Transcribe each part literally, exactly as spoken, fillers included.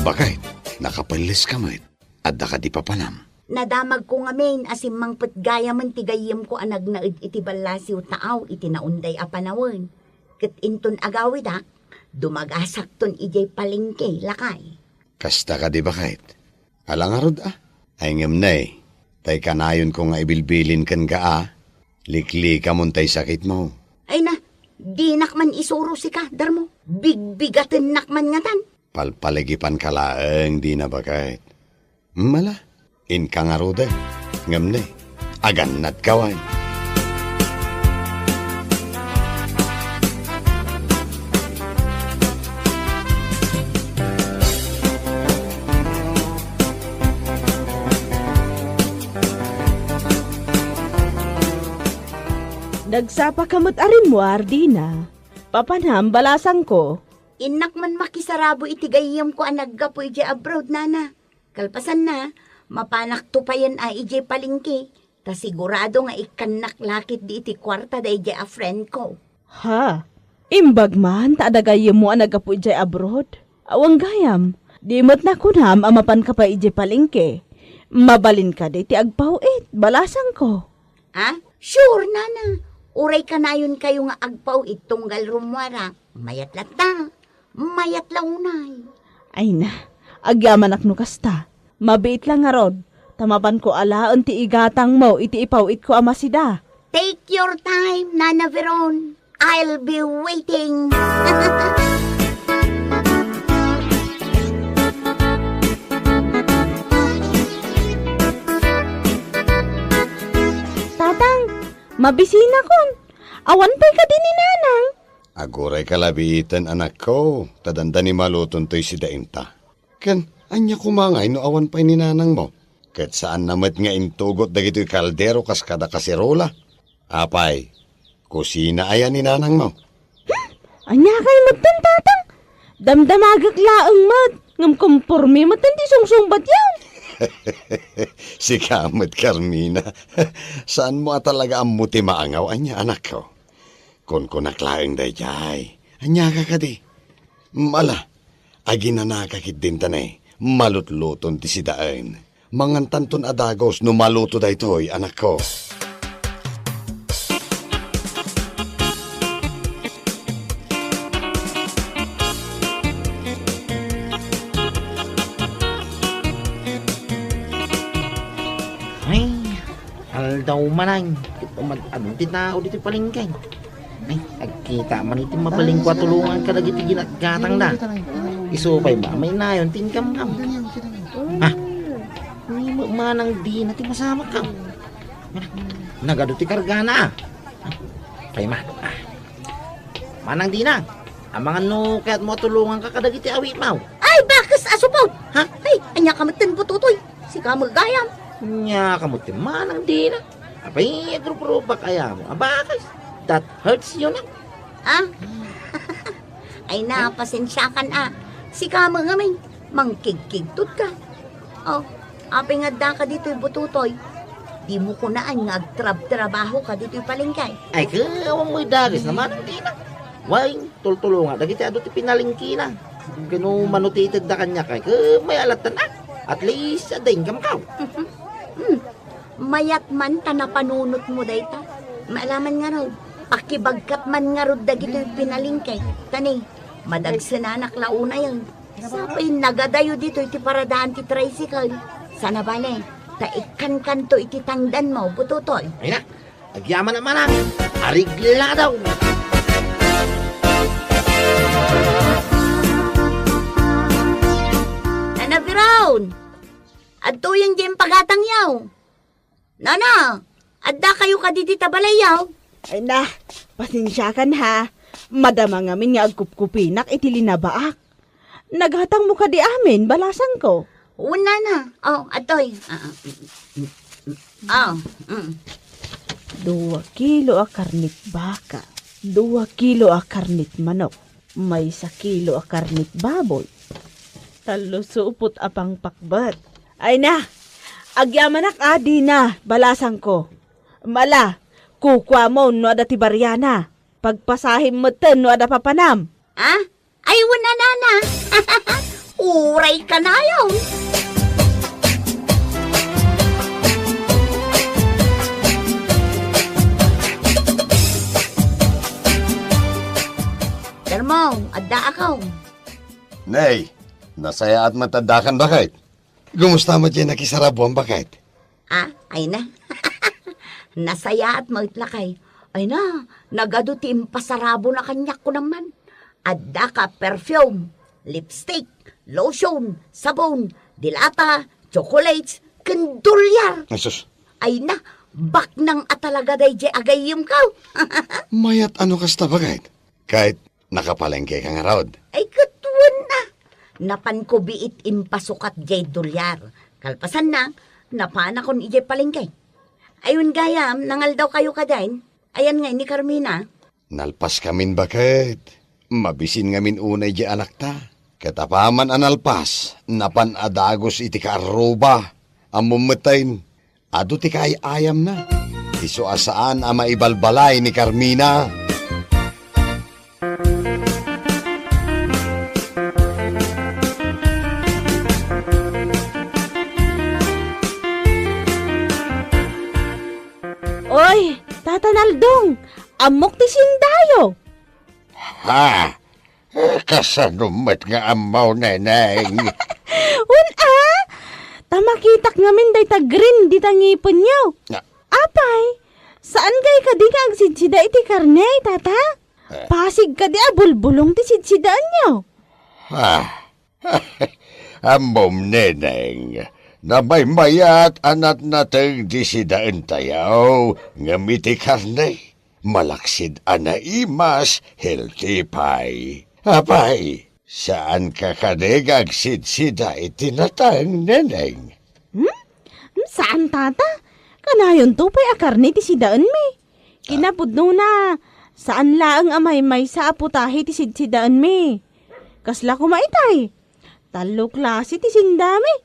Baket, nakapelleska met. Adda kadi papanam? Nadamagko ngamin a simmangpet gayamen ti gayyemko a nagnaed iti ballasiw taaw iti naunday a panawen. Ket inton agawidak, dumagasakton idiay palengke, lakay. Kasta kadi, baket? Ala ngarud a. Ay ngem nay, tay kanayonko nga ibilbilin kenka a, liklikamon tay sakitmo. Ay na, dinak man isuro sika, Darmo. Bigbigatennak man ngatan. Palpaligipanka laeng dina, baket. Mala, inka ngaruden. Ngem ne, agannadka wen. Nagsapaka met a rimmuar, Dina. Papanam, balasangko. Innak man makisarabo iti gayyemko a naggapu idiay abroad, nana. Kalpasanna, mapanakto payen a idiay palengke, ta sigurado nga ikkannak la ketdi iti kuarta daydiay a friend ko. Ha? Imbag man ta adda gayyemmo a naggapu idiay abroad? Awan gayam, di met nakunam a mapanka pay idiay palengke. Mabalin kadi ti agpaw-it, balasangko. Ah? Sure, nana. Uray kanayonkayo nga agpaw-it tunggal rummuarak. Mayat latta. Mayat la unay. Ay na, agyamanak no kasta. Mabiit la ngarud, ta mapanko alaen ti igatangmo iti ipaw-itko a masida. Take your time, Nana Veron. I'll be waiting. Tatang, mabisinakon. Awan pay kadi ni Nanang? Aguray ka la biiten, anakko, ta dandani maluton toy sidaenta. Ken, ania koma ngay no awan pay ni nanangmo? Ket saanna met nga intugot dagitoy kaldero kas kada kaserola. Apay, kusina aya ni nanangmo? Hmm? Ania kay metten, Tatang? Damdamagek laeng met, ngem komporme metten ti sungsungbatyo. Sika met, Carmina. Saanmo a talaga ammo ti maangaw ania, anakko? Kunkunak laeng daydiay. Aniaka kadi? Mala, aginanaka ketdin ta ne, malutluton ti sidaen. Mangantanton a dagus no maluto daytoy, anakko. Ay, aldaw manen, ket umad-adu ti tao ditoy palengke. Ay, agkita man iti mabalin ko a tulongan kadagiti ginatgatangda. Isu pay mamaynayon ti inkamkam. Ha? Ni Manang Dina ti masamak ka. Nagadu ti kargana, ah. Pay man, ah. Manang Dina, amangan no kayatmo a tulonganka kadagiti awitmo. Ay, bakes a supot! Ha? Ay, ania ka metten, Butotoy? Sika met gayam. Ania ka metten, Manang Dina? Apay, agruprupak ayamo a bakes. That hurts you, no? Ah? Ay na, pasensiakan, ah. Sika met ngamin, mangkigkigtot ka. Oh, apay nga adda ka ditoy, Butotoy? Di mo kunaan nga agtrabtrabaho ka ditoy palengke? Ay, ket awan mo idages na, Manang Dina. Way, tultulonga dagiti adu ti pinalengkena. Ken no manutitedda kaniak, ay, ket mayat lattan, ah. At least, adda inkamkaw. Hmm. Mayat man ta napanunotmo dayta. Maalaman ngarud, pakibagkat man ngarud dagitoy pinalengke. Ta ne, madagsenanak la unayen. Sapay nagadayo ditoy ti paradaan ti tricycle. Sana bale, ta ikkankanto iti tangdanmo, Butotoy. Ay na, agyamanak manen. Arigla daw. Nana Veron, adtoyen diay pagatangyo. Nana, adda kayo kadi dita balayyo? Ay na, pasensiakan ha. Madama ngamin nga agkupkupinak iti linabaak. Nagatangmo kadi amin, balasangko? Wen, nana. Oh, adtoy. Ah, ah, mm, mm, mm. Oh, mm. Dua kilo a karnit baka, dua kilo a karnit manok, maysa kilo a karnit baboy, tallo supot a pangpakbet. Ay na, agyamanak a, Dina, balasangko. Mala, kukuamon no adda ti bariana. Pagpasahim metten no adda papanam. Ah? Ay, wen a, nana. Uray kanayon. Darmo, adda ako. Nay, nasayaat met addakan, baket. Kumusta met diay nakisarabuam, baket? Ah, ay na. Nasayaat met, lakay. Ay na, nagadu ti impasarabona kaniak kunam man. Adda ka perfume, lipstick, lotion, sabon, dilata, chocolates, ken dolyar. Ay, sus. Ay na, baknang a talaga daydiay agayyemko. Mayat a no kasta, baket. Ket nakapalengke ka ngarud? Ay, ket wen a. Napanko biit impasukat diay dolyar. Kalpasanna, napanakon idiay palengke. Ay, wen gayam, nangaldawkayo kadin? Ayan ngay ni Carmina? Nalpaskamin, baket. Mabisin ngamin unay diay anakta. Ket apaman a nalpas, napan a dagus iti kaarruba. Ammom metten, adu ti kaay-ayamna. Isu a saan a maibalbalay ni Carmina. Oy, Tata Naldong, ammok ti siendayo. Ha? Eh, kasano met nga ammo, Neneng? Wen a, ta makitak ngamin dayta green dita ngipenyo. Ah. Apay, saan kay kadi nga agsidsida iti karne, Tata? Eh. Pasig kadi a bulbulong ti sidsidaenyo. Ah. Ammom, Neneng, namaymayat a natnateng ti sidaentayo, ngem iti karne, malaksid a naimas, healthy pay. Apay, saanka kadi nga agsidsida iti nateng, Neneng? Hmm? Hmm, saan, Tata. Kanayonto pay a karne ti sidaenmi. Kinapudnona, saan laeng a maymaysa a putahe ti sidsidaenmi. Kasla koma itay, tallo klase ti sindami.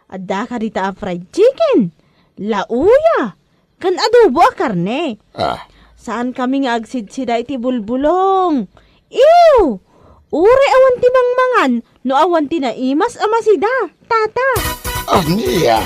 Adda kadita a fried chicken, lauya, ken adobo a karne. Ah. Saankami nga agsidsida iti bulbulong. Ew! Uray awan ti mangmangan no awan ti naimas a masida, Tata. Ania?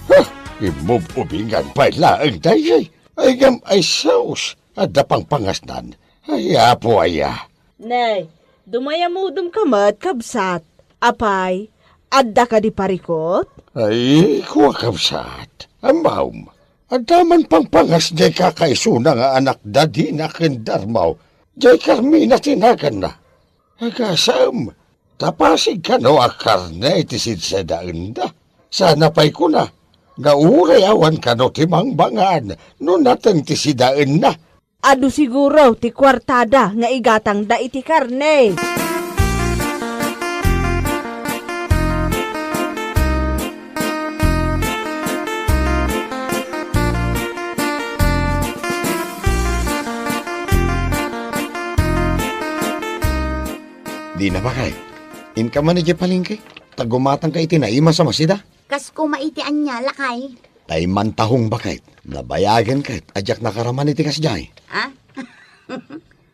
Huh, immub-ubingan pay laeng daydiay. Ay, ngem, ay sus, adda pangpangasnan. Ay, Apo aya. Nay, dumayamudemka met, kabsat. Apay, adda kadi parikut? Ay, kua, kabsat. Ammom, adda man pangpangas diay kakaisuna nga anakda dina ken Darmo. Diay Carmina ti naganna. Agasem, ta pasig kano a karne ti sidsidaenda. Sana pay kuna, nga uray awan kano ti mangmangan no nateng ti sidaenna. Adu siguro ti kuartada nga igatangda iti karne. Dina, baket. Inka man idiay palengke, ta gumatangka iti naimas a masida. Kas koma iti ania, lakay? Tay mantahong, baket. Nabayagen ket a diak nakaraman iti kasdiay. Ah?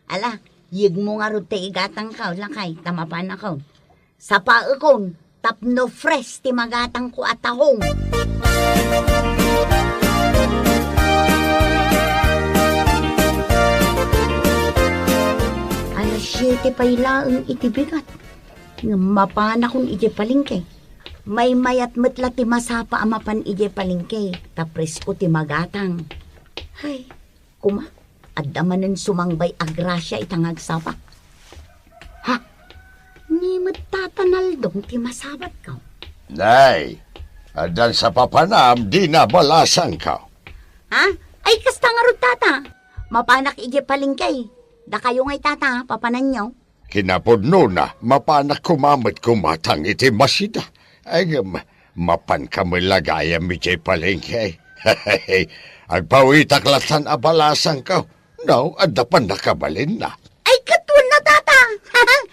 Ala, yegmo ngarud ti igatangko, lakay, ta mapanakon. Sapaekon tapno fresh ti magatangko a tahong. Alas siete pay laeng iti bigat. Ngem mapanakon idiay palengke. Maymayat met la ti masapa a mapan idiay palengke, ta presko ti magatang. Hay, koma, adda manen sumangbay a grasia ita nga agsapa. Ha? Ni met Tata Naldong ti masabatko. Nay, addan sapapanam dina balasangko. Ha? Ay, kasta ngarud, Tata. Mapanak idiay palengke. Dakayo ngay, Tata, papananyo. Kinapudnona, mapanak koma met gumatang iti masida. Ay, ngem, mapanka met la gayam idiay palengke. Agpawitak lattan a balasangko. No, adda pannakabalinna. Ay, ket wenno, Tata.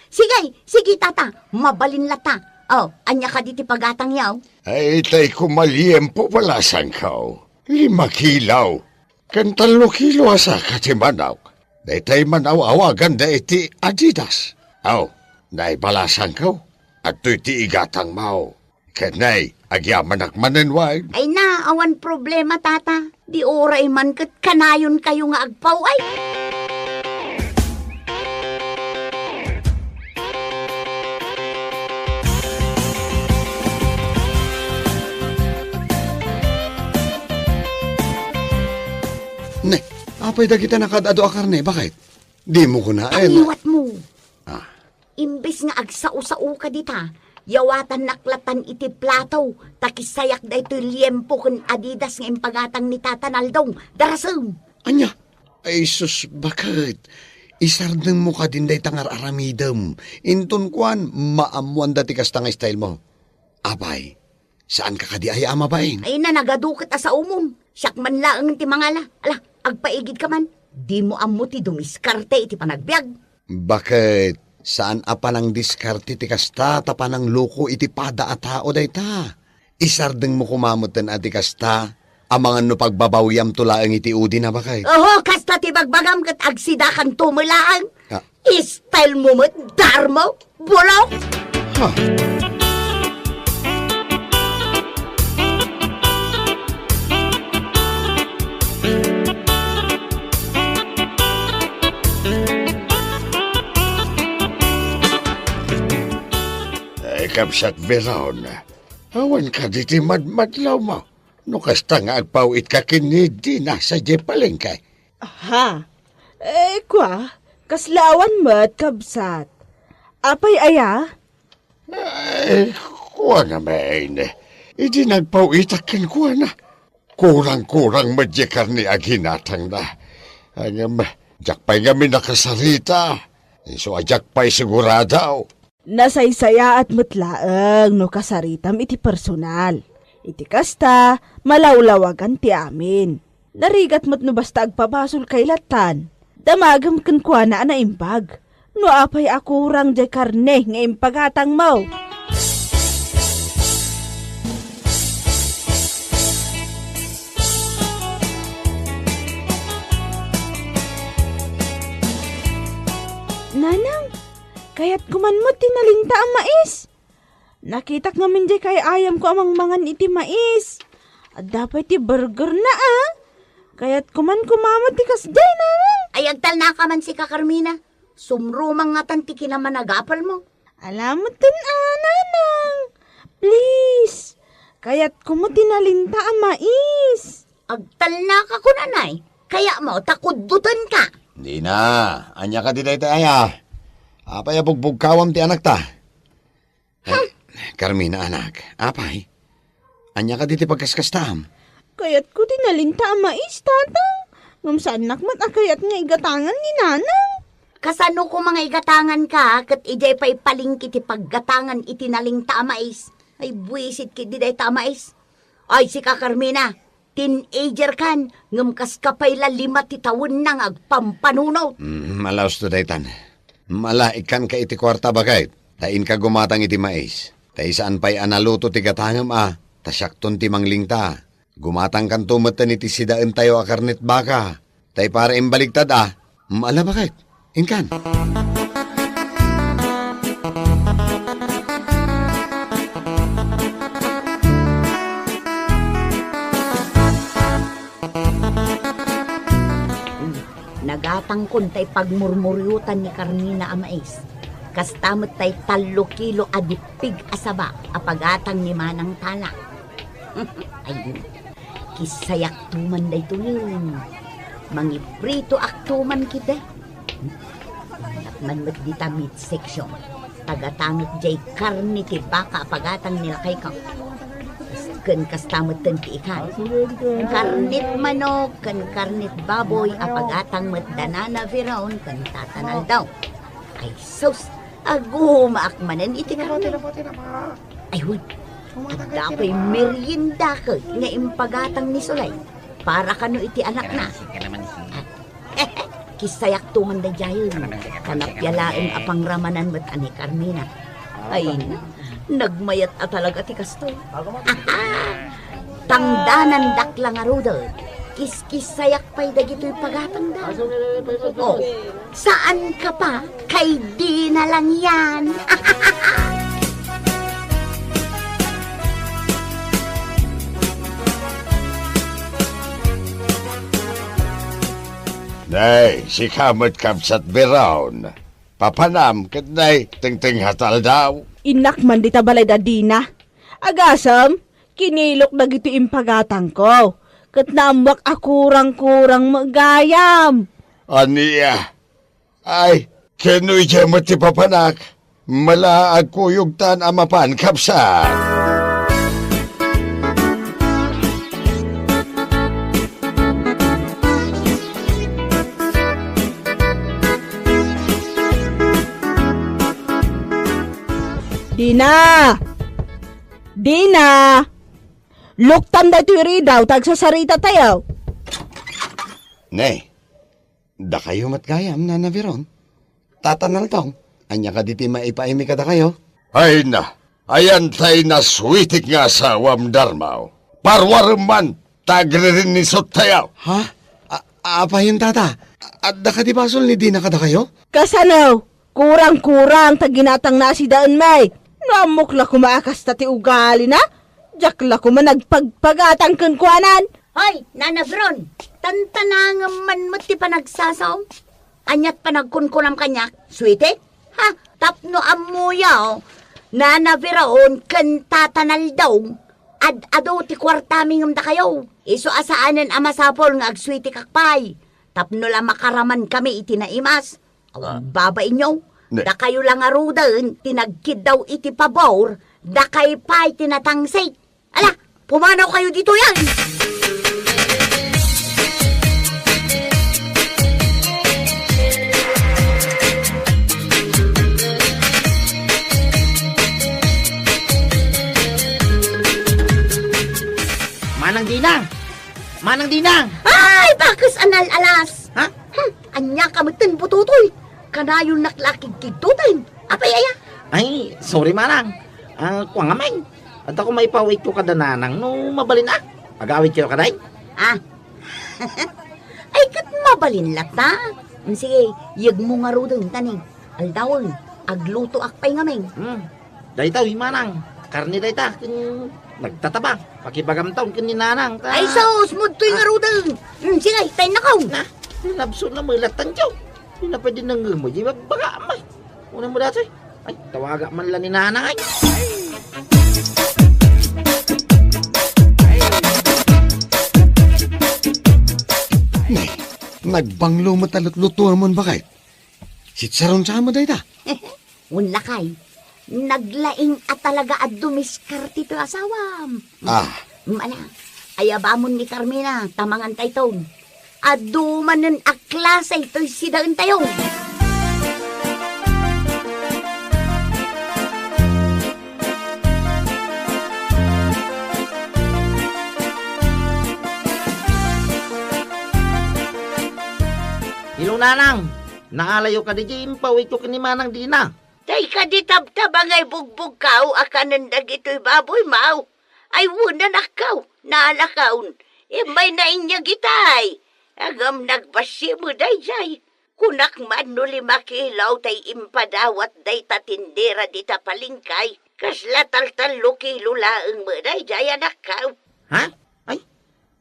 Sige, sige, Tata. Mabalin latta. Oh, ania kadi ti pagatangyo? Ay, tay kumaliempo balasangko. Lima kilo. Ken tallo kilo a saka ti manok. Daytay man aw-awagan da iti Adidas. Aw, naibalasangko. Adtoy ti igatangmo. Ken nay, agyamanak manen wen. Ay na, awan problema, tata. Di uray man ket kanayon kayo nga agpaw ay. Ne, apay dagita nakaad-adu a karne, baket? Dimo kunaen. Aliwatmo. Ah. Imbes nga agsao-sao ka dita, yawatannak latan iti plato, ta kisayak daytoy liempo ken Adidas nga impagatang ni Tata Naldong. Darasem! Ania? Ay sus, baket? Isardengmo kadin dayta nga ar-aramidem. Inton kuan, maammoanda ti kasta nga style mo. Apay, saanka kadi aya a mabain? Ay na, nagadu ket a saomon. Siak man laeng ti mangala. Ala, agpaigidka man. Dimo ammo ti dumiskarte iti panagbiag. Baket, saan a panangdiskarte ti kasta ta panangluko iti pada a tao dayta. Isardengmo koma metten a ti kasta, amangan no pagbabawiamto laeng iti udina, baket. Oho, kasta ti bagbagam ket agsidakanto met laeng. Ah. Style mo met, darmo, bulok! Ha? Ay, kabsat Veron, awan kadi ti madmadlawmo no kasta nga agpaw-itka ken ni Dina sadiay palengke? Aha. Eh, kua, kasla awan met, kabsat. Apay aya? Eh, kuana main. Idi nagpaw-itak kenkuana, kurang-kurang met diay karne a ginatangna. Ngem, diak pay ngamin nakasarita. Isu a diak pay sigurado. Nasaysayaat met laeng no kasaritam iti personal. Iti kasta, malawlawagan ti amin. Narigat met no basta agpabasolkay latan. Damagem kenkuana a naimbag. No apay a kurang diay karne nga impagatangmo. Nanang, kayatko man met ti nalinta a mais. Nakitak ngamin diay kaay-ayamko a mangmangan iti mais. Adda pay ti burger na, a. Kayatko man koma met ti kasdiay, nanang. Ay, agtalnaka man sika, Carmina. Sumrumang ngatan ti kinamanagapelmo. Ala metten, a, nanang. Please. Kayatko met ti nalinta a mais. Agtalnaka kunanay. Kayatmo ta kuddutenka. Dina, ania kadi dayta aya? Apay a bugbugkawam ti anakta? Eh, Carmina, anak, apay? Ania kadi ti pagkaskastam? Kayatko ti nalinta a mais, tatang. Ngem saannak met a kayat nga igatangan ni nanang. Kasano koma nga igatanganka ket idiay pay palengke ti paggatangan iti nalinta a mais? Ay, buisit ketdi dayta a mais. Ay, sika, Carmina, teenager kan, ngem kaska pay la lima ti tawenna nga agpampanunot. Mm, alaos to daytan. Mala, ikkanka iti kuarta, baket, ta inka gumatang iti mais. Ta saan pay a naluto ti gatangem a, ta siakton ti manglingta. Gumatangkanto metten iti sidaentayo a karnet baka. Tay para imbaligtad a, mala, baket. Inkan. Nagatangkon tay pagmurmuriutan ni Carmina a mais. Kasta met tay tallo kilo a dippig a saba a pagatang ni Manang Tana. Ay, kisayak tuman daytoyen. Mangipritoak tuman kite. Mannak man met dita meat section. Tagatangek jay karne ti baka a pagatang ni lakayko. Ken kasta metten ti ikan. Karnet manok ken karnet baboy a pagatang met da Nana Veron ken Tata Naldaw. Ay sus, agumaak manen iti karne. Ay wen, adda pay merienda ket nga impagatang ni Sulay para kano iti anakna. Kisayak tuman daydiayen. Kanapia laeng a pangramanan met a ni Carmina. Ay, na. Nagmayat a talaga ti kastoy. Tangdanandak la ngaruden, kiskissayak pay dagitoy pagatangda. O, saan ka pa? Kay Dina lang yan. Nay, sika met, Kabsat Biron. Papanam ket nay, tengtenghat aldaw. Innak man dita balay da Dina. Agasem, kinilok dagiti impagatangko, ket naammoak a kurang-kurang met gayam. Ania? Ay, ken no idiay met ti papanak, mala agkuyogtan a mapan, kabsat. Dina! Dina! Luktam daytoy ridaw ta agsasarita tayo. Ne, dakayo met gayam, Nana Veron. Tata Naldong, ania kadi ti maipaaymi kadakayo? Ay na, ayan tay nasuitik nga asawam, Darmaw. Parwarem man, ta agririnnisot tayo. Ha? A-, apayen, Tata? Adda kadi basol ni Dina kadakayo? Kasano? Kurang-kurang ta ginatangna a sidaenmi. No ammok la koma a kasta ti ugalina, diak la koma nagpagpagatang kenkuanan. Hoy, Nana Veron, tantanangem man met ti panagsasaom. Aniat panagkunkunam kaniak, suitik? Ha, tapno ammoyo, Nana Veron ken Tata Naldong, ad-adu ti kuartami ngem dakayo. Isu a saanen a masapul nga agsuitikak pay. Tapno la makaramankami iti naimas. Awan babainyo. Ne. Dakayo la ngaruden ti nagkiddaw iti pabor, dakay pay ti natangsik. Ala, pumanaw kayo ditoy. Manang Dina! Manang Dina! Ay, bakes anal-alas! Ha? Hmm, ania ka metten, butotoy? Kanayon nak la kidkidtoten. Apay aya? Ay, sorry, manang. Ah, kua ngamin. Adda ko maipaw-itko kada nanang no mabalin a. Agawid kayo kaday? Ah. Ay, ket mabalin latta. Mm, sige, yegmo ngaruden ta ni. Aldawen, aglutoak pay ngamin. Hmm. Dayta, uy, manang. Karne dayta, ken nagtataba. Pakibagam taon ken ni nanang, ta. Ay, sus, mudtoy ngaruden. Hmm, sige, tayo na kaw. Na, nabso na melat tanjo. Di na pwede nangemo, di babbaga, amay. Una mo dati. Ay, tawaga man la ni nanang, ay. Nay, nagbanglo met a lutlutoam, bakit? Sitsaron sa amo dayta. Wen lakay, naglaing a talaga a dumiskarte ti asawam. Ah. Mana, ayabamon ni Carmina, ta mangan tayton. Adu manen a klase toy sidaentayo. Hello, nanang. Naalayo kadi diay impaw-itko ken ni Manang Dina? Tay kadi tabtabangay bugbugkaw a kanen dagitoy baboymaw? Ay, wen, anakkaw, naalakaon. Immay nainyag itay. Agam nagbassi met daydiay. Kunak man no lima kilo tay impadawat dayta tindera dita palengke. Kasla taltallo kilo laeng met daydiay, anakkaw. Ha? Ay,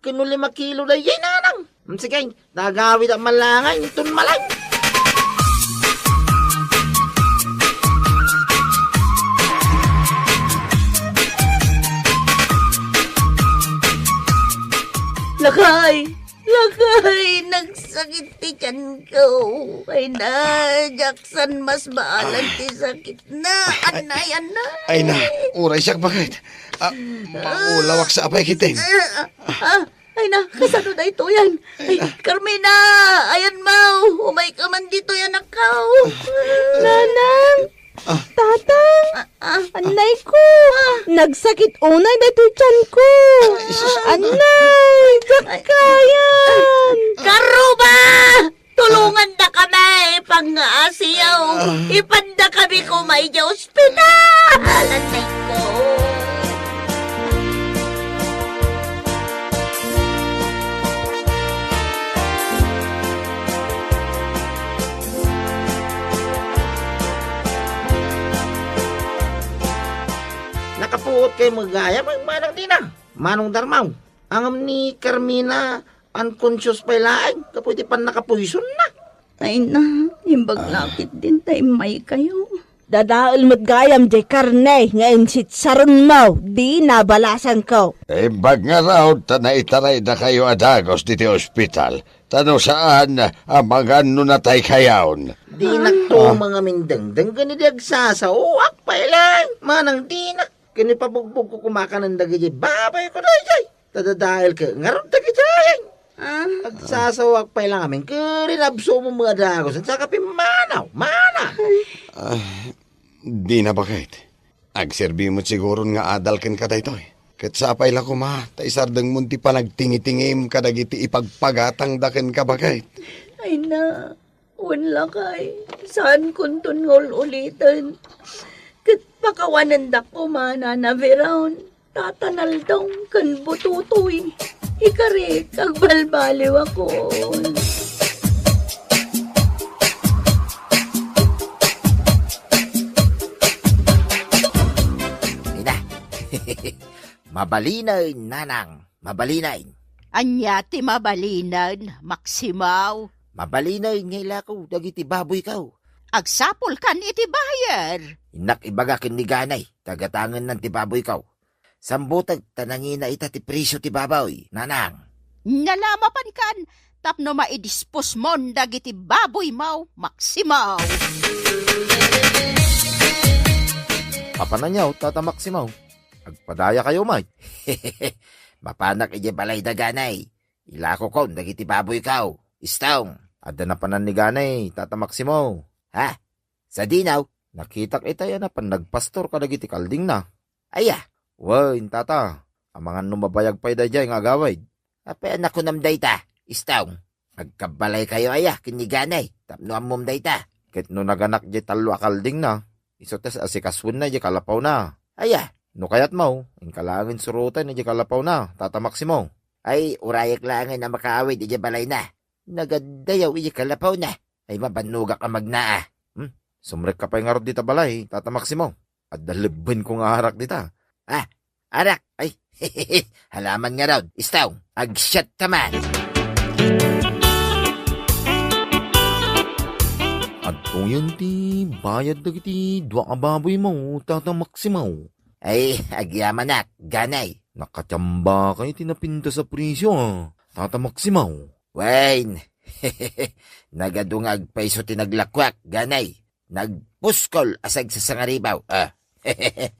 ken no lima kilo daydiay, nanang. Hmm, sige, nagawid a malangay, inton malang. Lakay! Lakay! Nagsakit ti tiyanko. Ay na, Jackson, mas maalan ti sakit na. Anay, anay. Ay na, uray siak, bakit? Ah, maulawak sa apay kitin. Ah, ah, ah. Ay na, kasano daytoyen? Ay, Carmina, ayan maw, umayka man ditoy, anakkaw. Nanang, ah. Tatang, ah, ah, annayko. Ah. Nagsakit unay daytoy tiyanko. Ay, sus. Annay, diak kayan. Karuba! Tulongandakami, pangngaasim. Ah. Ipandakami koma idiay ospital. Kay magayam ay manang dina. Manong Darmaw, ngem ni Carmina, unconscious pay laeng gapu iti pannakapuysunna. Ay na, imbag lakit din ta immaykayo. Dadael met gayam jay karne nga insitsaronmo, dina balasangko. Imbag ngarud ta naitaraydakayo a dagus ditoy ospital, ta no saan, amangan no nataykayon. Dinakto Ah. mangamindengdeng ken idi agsasaoak pay laeng, manang dinak. Ken ipabugbogko koma kanen dagiti baboyko daydiay. Ta dadaelko ngarud dagiti ayay. Ah. Agsasaoak pay laeng ngamin, ket rinabsommo met a dagus, saka pimmanaw, mana. Ah, dina baket. Agserbi met siguron nga adal kenka daytoy. Ket sapay la koma, ta isardengmon ti panagtingitingim kadagiti ipagpagatangda kenka baket. Ay na, wen lakay, saankonton nga ul-uliten. Ket pakawanendak koma, Nana Veron, Tata Naldong, ken Bututoy. Ikarik, agbalbaliwakon. Ina. Mabalinen, nanang. Mabalinen. Ania ti mabalinen, Maximo? Mabalinen nga ilako dagiti baboyko. Agsapulkan iti bayar. Innak ibaga ken ni Ganay, ta gatangennan ti baboyko. Sambutek ta nangina ita ti presio ti baboy, nanang. Nalamapankan tapno maidisposmon dagiti baboymo, Maximo. Apan aniaw, Tata Maximo? Agpadayakayo met. Mapanak idiay balay da Ganay. Ilakokon dagiti baboyko. Istong. Adda napanan ni Ganay, Tata Maximo. Ha? Sadino? Nakitak itay a napan nagpastor kadagiti kaldingna. Aya? Wen, Tata. Amangan no mabayag pay daydiay nga agawid. Apay a nakunam dayta, Istong? Agkabbalaykayo aya ken ni Ganay tapno ammom dayta? Ket no naganak diay tallo a kaldingna, isu ti asikasuenna diay kalapawna. Aya? No kayatmo, inka laengen suroten diay kalapawna, Tata Maximo. Ay, urayek laengen a makaawid idiay balayna. Nagaddayaw idiay kalapawna. Ay, mabannogak a magnaa. Hmm? Sumrekka pay ngarud dita balay, Tata Maximo. Adda lebbenko nga arak dita. Ah, arak? Ay, halaman ngarud. Istong, agsiatta man. Adtoyen ti bayad dagiti dua a baboymo, Tata Maximo. Ay, agyamanak, Ganay. Nakatiambaka iti napintas a presio, a, Tata Maximo. Wen, nagadu nga agpayso ti naglakuak, Ganay. Nagpuskol a sagsasangaribaw, a.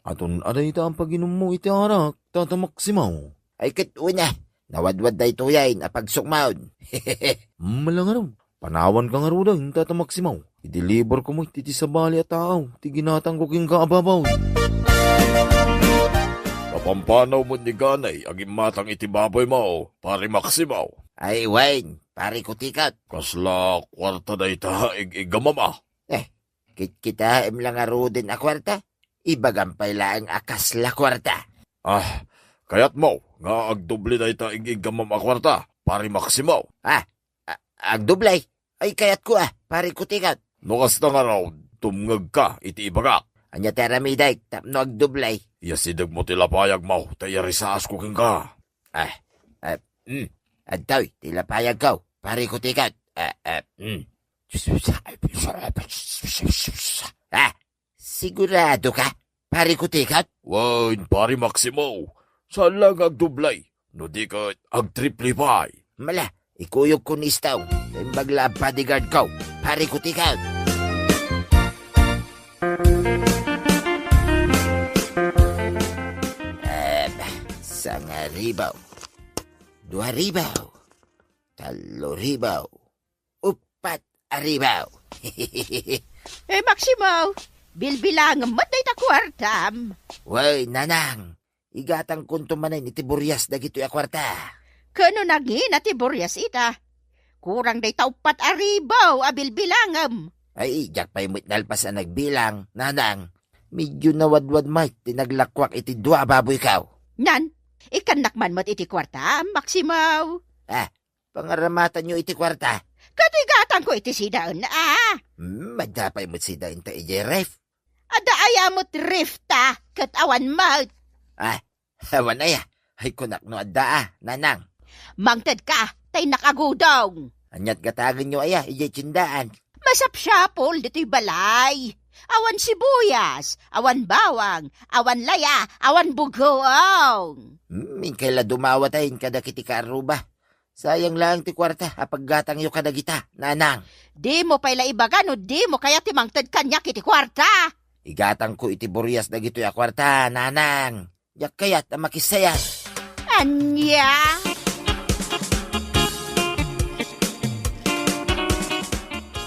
Aton a dayta a paginummo iti arak, Tata Maximo? Ay, ket una, nawadwad daytoyen a pagsukmaon. Malangarod. Panawanka ngaruden, Tata Maximo. Ideliberko met iti sabali a tao ti ginatangko kenka a baboy. Napampanaw met ni Ganay a gimmatang iti baboymo, Pare Maximo. Ay, wen, Pare Kutikot. Kasla kuarta dayta, ig-iggamam a? Eh, kitkitaem la ngaruden a kuarta? Ibagam pay laeng a kasla kuarta. Ah, kayatmo nga agdoble dayta ig-iggamam a kuarta, Pare Maximo? Ah, a-, agdoble? Ay, kayatko a, Pare Kutikot. No kasta ngarud, tumngegka iti ibagak. Ania ti aramidek tapno agdoble? Iyasidegmo ti lapayagmo, ta iyarisaasko kenka. Ah, ah, mm. Adtoy ti lapayagko, Pare Kutikot. Ah, ah, mm. Ah, siguradoka, Pare Kutikot? Wen, Pare Maximo. Saan la nga agdoble. No di ket, agtriple pay. Mala, ikuyogko ni Istong. Imbag la a bodyguardko, Pare Kutikot. Em, sangaribaw. Duaribaw. Talloribaw. Uppat a ribaw. Eh, Maximo, bilbilangem met dayta kuartam. Wen, nanang, igatangkonto manen iti burias dagitoy a kuarta. Ken no nangina ti burias ita, kurang dayta uppat a ribaw a bilbilangem. Ay, diak pay met nalpas a nagbilang, nanang. Medyo nawadwad met ti naglakuak iti dua a baboyko. Nan, ikkannak man met iti kuartam, Maximo. Ah, pangaramatanyo iti kuarta. Ket igatangko iti sidaen, a? Hmm, adda pay met sidaenta idiay ref. Adda aya met ref ta, ket awan met. Ah, awan aya. Ay, kunak no adda, ah, nanang. Mangtedka, ta innak agudong. Ania't gatagenyo aya, idiay tiendaan? Masapsapul ditoy balay. Awan sibuyas, awan bawang, awan laya, awan bugoong. Hmm, inkay la dumawat ay kadakiti kaarruba. Sayang lang ti kuarta a paggatangyo kadagita, nanang. Dimo pay la ibaga no dimo kayat ti mangted kaniak iti kuarta. Igatangko iti burias dagitoy a kuarta, nanang. Diak kayat a makisayat. Ania?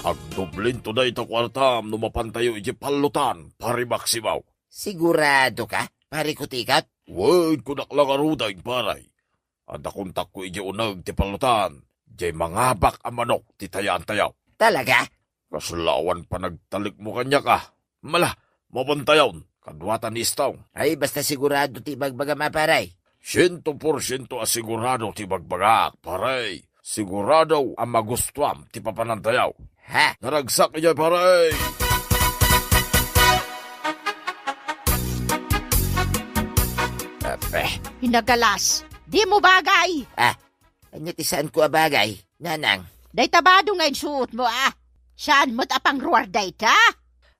Agdublinto dayta kuartam no mapantayo iti pallotan, Pare Maximo. Sigurado ka, Pare Kutikot? Wen, kunak la ngaruden, pare. Adda kontakko iti uneg ti pallotan, diay mangabak a manok ti tayaantayo. Talaga? Kasla awan panagtalekmo kaniak, a. Mala, mapantayon, kaduata ni Istong. Ay, basta sigurado ti ibagbagam a, pare. Siento por siento a sigurado ti ibagbagak, pare. Sigurado a magustuam ti papanantayo. Ha? Naragsak idiay, pare! Ape. Inagalas, dimo bagay! Ah, ania ti saanko a bagay, nanang? Dayta bado nga insuotmo, a. Saan met a pangruar dayta?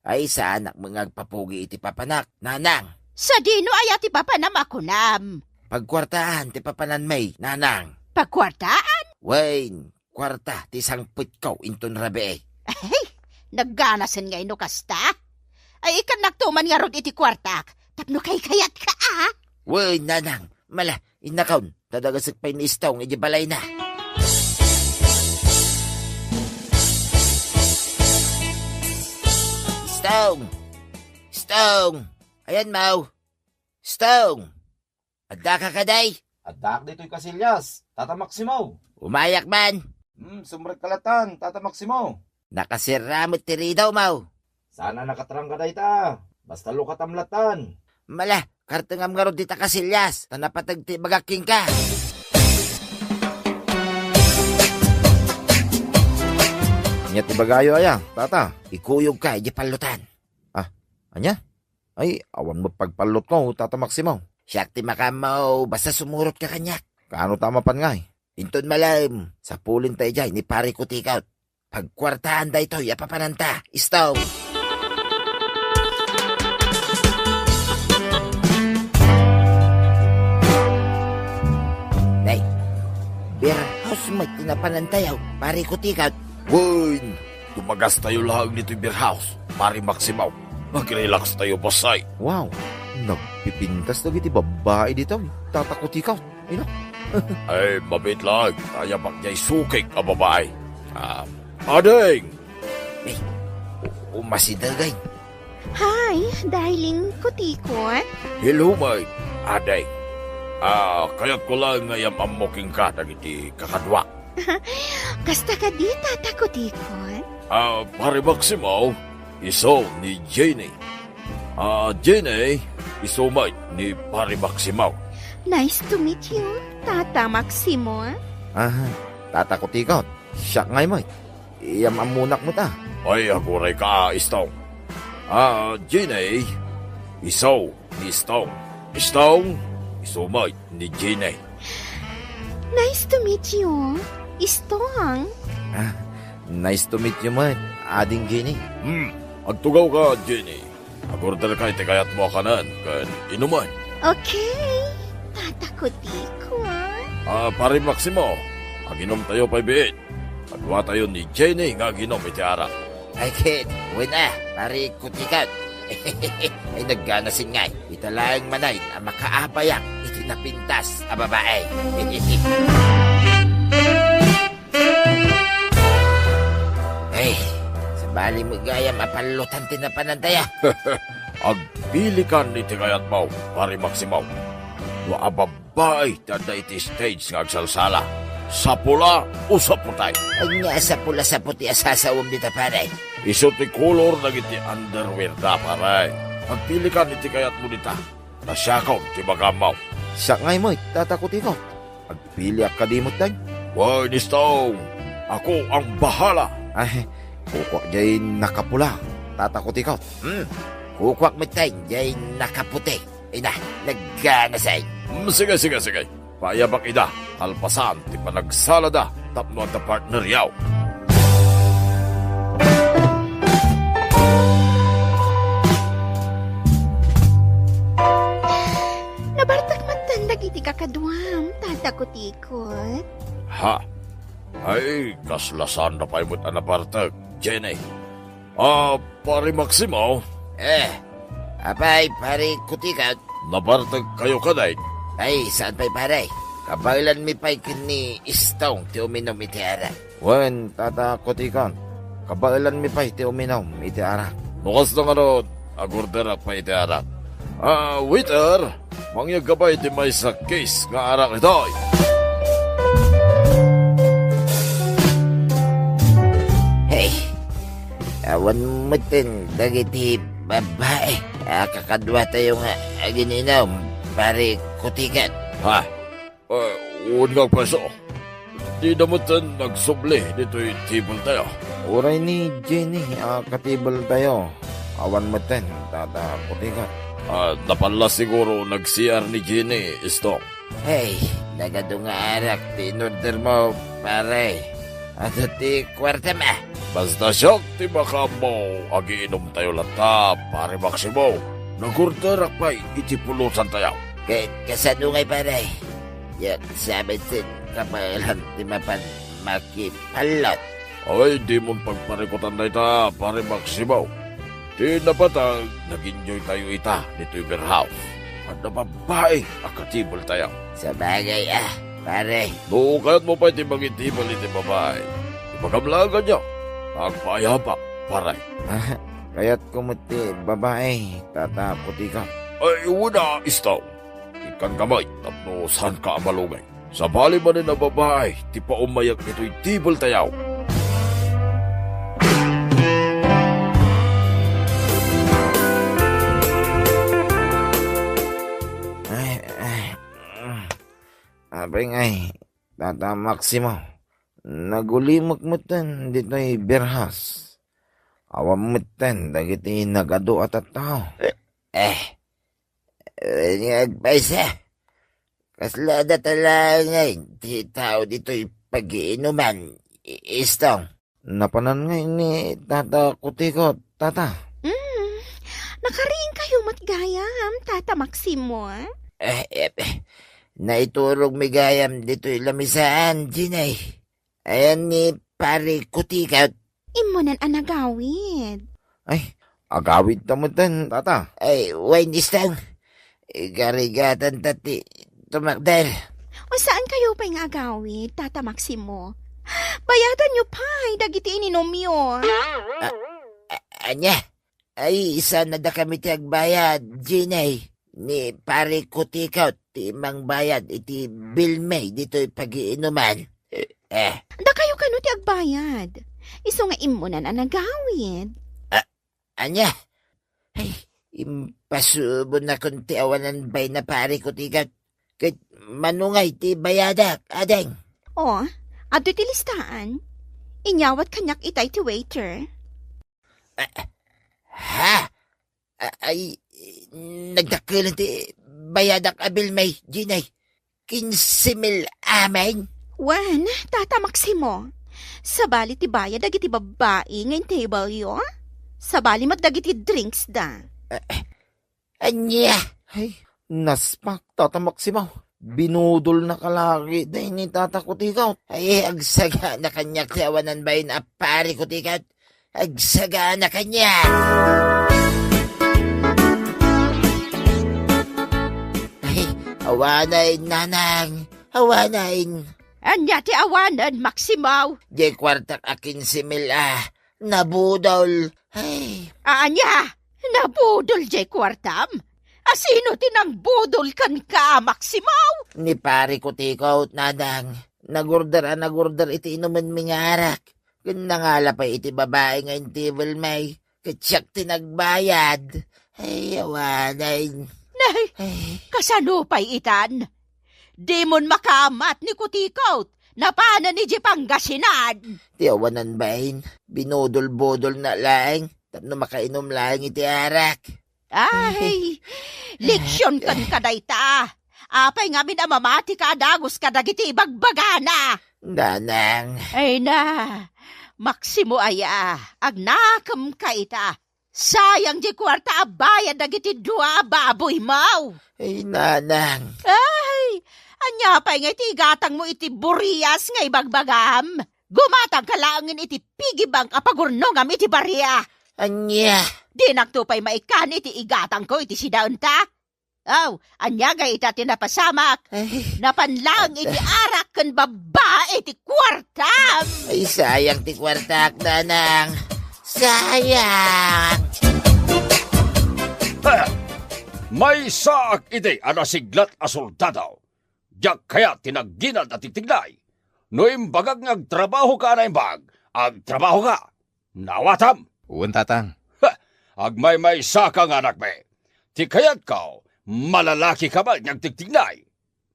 Ay, saanak met nga agpapugi iti papanak, nanang. Sadino aya ti papanam a kunam? Pagkuartaan ti papananmi, nanang. Pagkuartaan? Wen, kuarta ti sangpetko inton rabii. Ay, nagganasen nga ino kasta? Ay, ikannakto man ngarud iti kuartak, tapno kaykayatka, a? Wen, nanang, mala, innakon, ta dagasek pay ni Istong iti balayna. Istong! Istong! Ayanmo! Istong! Addaka kadi? Addaak ditoy Casillas, Tata Maximo. Umayak man. Hmm, sumrekka latan, Tata Maximo. Nakasirra met ti ridaomo. Saan a nakatrangka dayta. Basta lukatam latan. Mala, kartengam ngarud dita Casillas, ta napateg ti ibagak kenka. Ania ti ibagayo aya, tata? Ikuyogka idiay pallotan. Ah, ania? Ay, awan met pagpallotko, Tata Maximo. Siak ti makaammo, basta sumurotka kaniak. Kaano ta mapan ngay? Inton malem, sapulenta idiay ni Pare Kutikot. Pagkuartaan daytoy a papananta, Istong. Nay, beer house met ti napanantayo, Pare Kutikot. Wen, dumagastayo laeng ditoy beer house, Pare Maximo. Mag-relax tayo, bossay. Wow, nagpipintas dagiti babbai ditoy, Tata Kutikot. Ino? Ay, mabiit laeng, kayabak diay sukik a babai. Ah, ading! Eh, u-, umasideg, ay. Hi, darling Kutikot. Hello, my ading. Ah, kayatko laeng nga iyam-ammo kenka dagiti kakaduak. Kasta kadi, Tata Kutikot? Ah, Pare Maximo, isu ni Jenny. Ah, Jenny, isu met ni Pare Maximo. Nice to meet you, Tata Maximo. Ah, Tata Kutikot, siak ngay met. Iyam-ammonak met, a. Ay, agurayka, Istong. Ah, Jenny, isu ni Istong. Istong, isu met ni Jenny. Nice to meet you, Istong. Ah, nice to meet you met, Ading Jenny. Hmm, agtugawka, Jenny. Agorderka iti kayatmo a kanen ken inumen. Okay, Tata Kutikot. Ah, Pare Maximo, aginomtayo pay biit. Kaduatayo ni Jenny nga aginom iti arak. Ay, ket, wen a, Pare Kutikot. Ay, nagganasen ngay. Ita laeng manen a makaapayak iti napintas a babai. Ay, sabali met gayam a pallotan ti napanantayo. Agpilikan iti kayatmo, Pare Maximo. No abab- Baay ti adda iti stage nga agsalsala. Sapula o saputay? Ania a sapula-saputi a sasawem dita, pare? Isu ti kolor dagiti underwear da, pare. Agpilikan iti kayatmo dita. Ta siakon ti makaammo. Siak ngay met, Tata Kutikot. Agpiliak kadi met, deng? Wen, Istong. Ako ang bahala. Ay, kukuak jay nakapula, Tata Kutikot. Hmm. Kukuak met, deng, jay nakaputi. Ina, nagganasay. Mm, sige, sige, sige. Paayabak ida, kalpasan ti panagsalada tapno adda partneryo. Nabartek metten dagiti kakaduam, Tata Kutikot. Ha? Ay, kasla saanda pay met a nabartek, Jenny. Ah, Pare Maximo? Eh, apay, Pare Kutikot? Nabartek kayo kadin? Ay, saan pay, pare? Kabaelanmi pay ken ni Istong ti uminom iti arak. Wen, Tata Kutikot, kabaelanmi pay ti uminom iti arak. No kasta ngarud, agorderak pay iti arak. Ah, waiter, mangyegka pay ti maysa case nga arak ditoy. Hey, awan metten dagiti babai a kakaduatayo nga agin-inom, Pare Kutikot. Ha? Eh, wen nga agpayso. Dida metten nagsubli ditoy table tayo. Uray ni Jenny a ka-table tayo. Awan metten, Tata Kutikot. Ah, napallas siguro nag-C R ni Jenny, Istong. Hey, nagadu nga arak ti in-order mo, pare. Adu ti kuartam a. Basta siak ti makaammo, agiinom tayo latta, Pare Maximo. Nag-orderak pay iti pulotan tayo. Ka-, kasano ngay, pare? Diak sa met sen kabaelan ti mapan makipallot. Ay, dimon pagparikutan dayta, Pare Maximo. Ti napatag, nag-enjoy tayo ita ditoy beer house. Adda babai a ka-table tayo. Sabagay a, pare. No kayatmo pay ti mangitable iti babai, ibagam laeng kaniak. Agpaayabak, pare. Ah, kayatko met ti babai, Tata Kutikot. Ay, wen a, Istong. Ikkanka met tapno saanka a malugay. Sabali manen a babai ti paumayak itoy table tayo. Ay, ay, mm. Apay ngay, Tata Maximo, nagulimek metten ditoy beer house. Awan metten dagiti nagadu a tattao. Eh, wen nga agpayso. Kasla dayta laeng ngay ti tao ditoy pagiinuman, I-, Istong? Napanan ngay ni Tata Kutikot, Tata. Mm, nakariingkayo met gayam, Tata Maximo, a? Eh, eh, eh, naiturogmi gayam ditoy lamisaan, Jenny. Ayan ni Pare Kutikot. Immunan a nagawid. Ay, agawidta metten, Tata. Ay, wen, Istong. Igarigatanta ti tumakder. O, saankayo pay nga agawid, Tata Maximo? Bayadanyo pay dagiti ininomyo. A-, a-, ania? Ay, saanna dakami ti agbayad, Jenny. Ni Pare Kutikot ti mangbayad iti bill mi ditoy pagiinuman. Eh. Dakayo kano ti agbayad? Isu nga immunan a nagawid. A-, ania? Ay, impasubonnakon ti awanan bain a Pare Kutikot. Ket mano ngay ti bayadak, ading? O, adtoy ti listaan. Inyawat kaniak itay ti waiter. A-, ha? A-, ay, nagdakkelan ti bayadak a bill mi, Jenny. Kinse mil amin. Wen, Tata Maximo. Sabali ti bayad dagiti babbai nga in-table-yo? Sabali met dagiti drinks da. A-, ania? Ay, naspak, Tata Maximo. Binudolnaka laeng dayta ni Tata Kutikot. Ay, agsagana kaniak ti awanan bain a Pare Kutikot. Agsagana kaniak. Ay, awanen, nanang. Awanen. Ania ti awanen, Maximo? Diay kuartak a kinse mil a nabudol. Ay. Ania? Nabudol diay kuartam? Asino ti nangbudol kenka, Maximo? Ni Pare Kutikot, nanang. Nagorder a nagorder iti inumenmi nga arak. Ken nangala pay iti babai nga in-table mi, ket siak ti nagbayad. Ay, awanen. Nay, ay, kasano pay itan? Dimon makaamat ni Kutikot, napanen idiay Pangasinan. Ti awanan bain, binudol-budolna laeng tapno makainom laeng iti arak. Ay, leksion kenka dayta. Apay ngamin a mamatika a dagus kadagiti ibagbagana? Nanang. Ay na, Maximo aya, agnakemka ita. Sayang diay kuarta a bayad dagiti dua a baboymo. Ay, nanang. Ay, ania pay nga iti igatangmo iti burias nga ibagbagam? Gumatangka laengen iti piggy bank a pagurnongam iti baria. Ania? Dinakto pay maikkan iti igatangko iti sidaenta? Aw, ania gayta ti napasamak? Ay. Napan laeng iti arak ken babbai ti kuartam! Ay, sayang ti kuartak, nanang. Sayang! Ha! Maysaak idi a nasiglat a soldado. Diak kayat ti nagginad a tigtignay. No imbagak nga agtrabahoka a naimbag, agtrabahoka. Naawatam? Wen, tatang. Ha! Agmaymaysaka nga anakmi. Ti kayatko, malalakika met nga agtigtignay.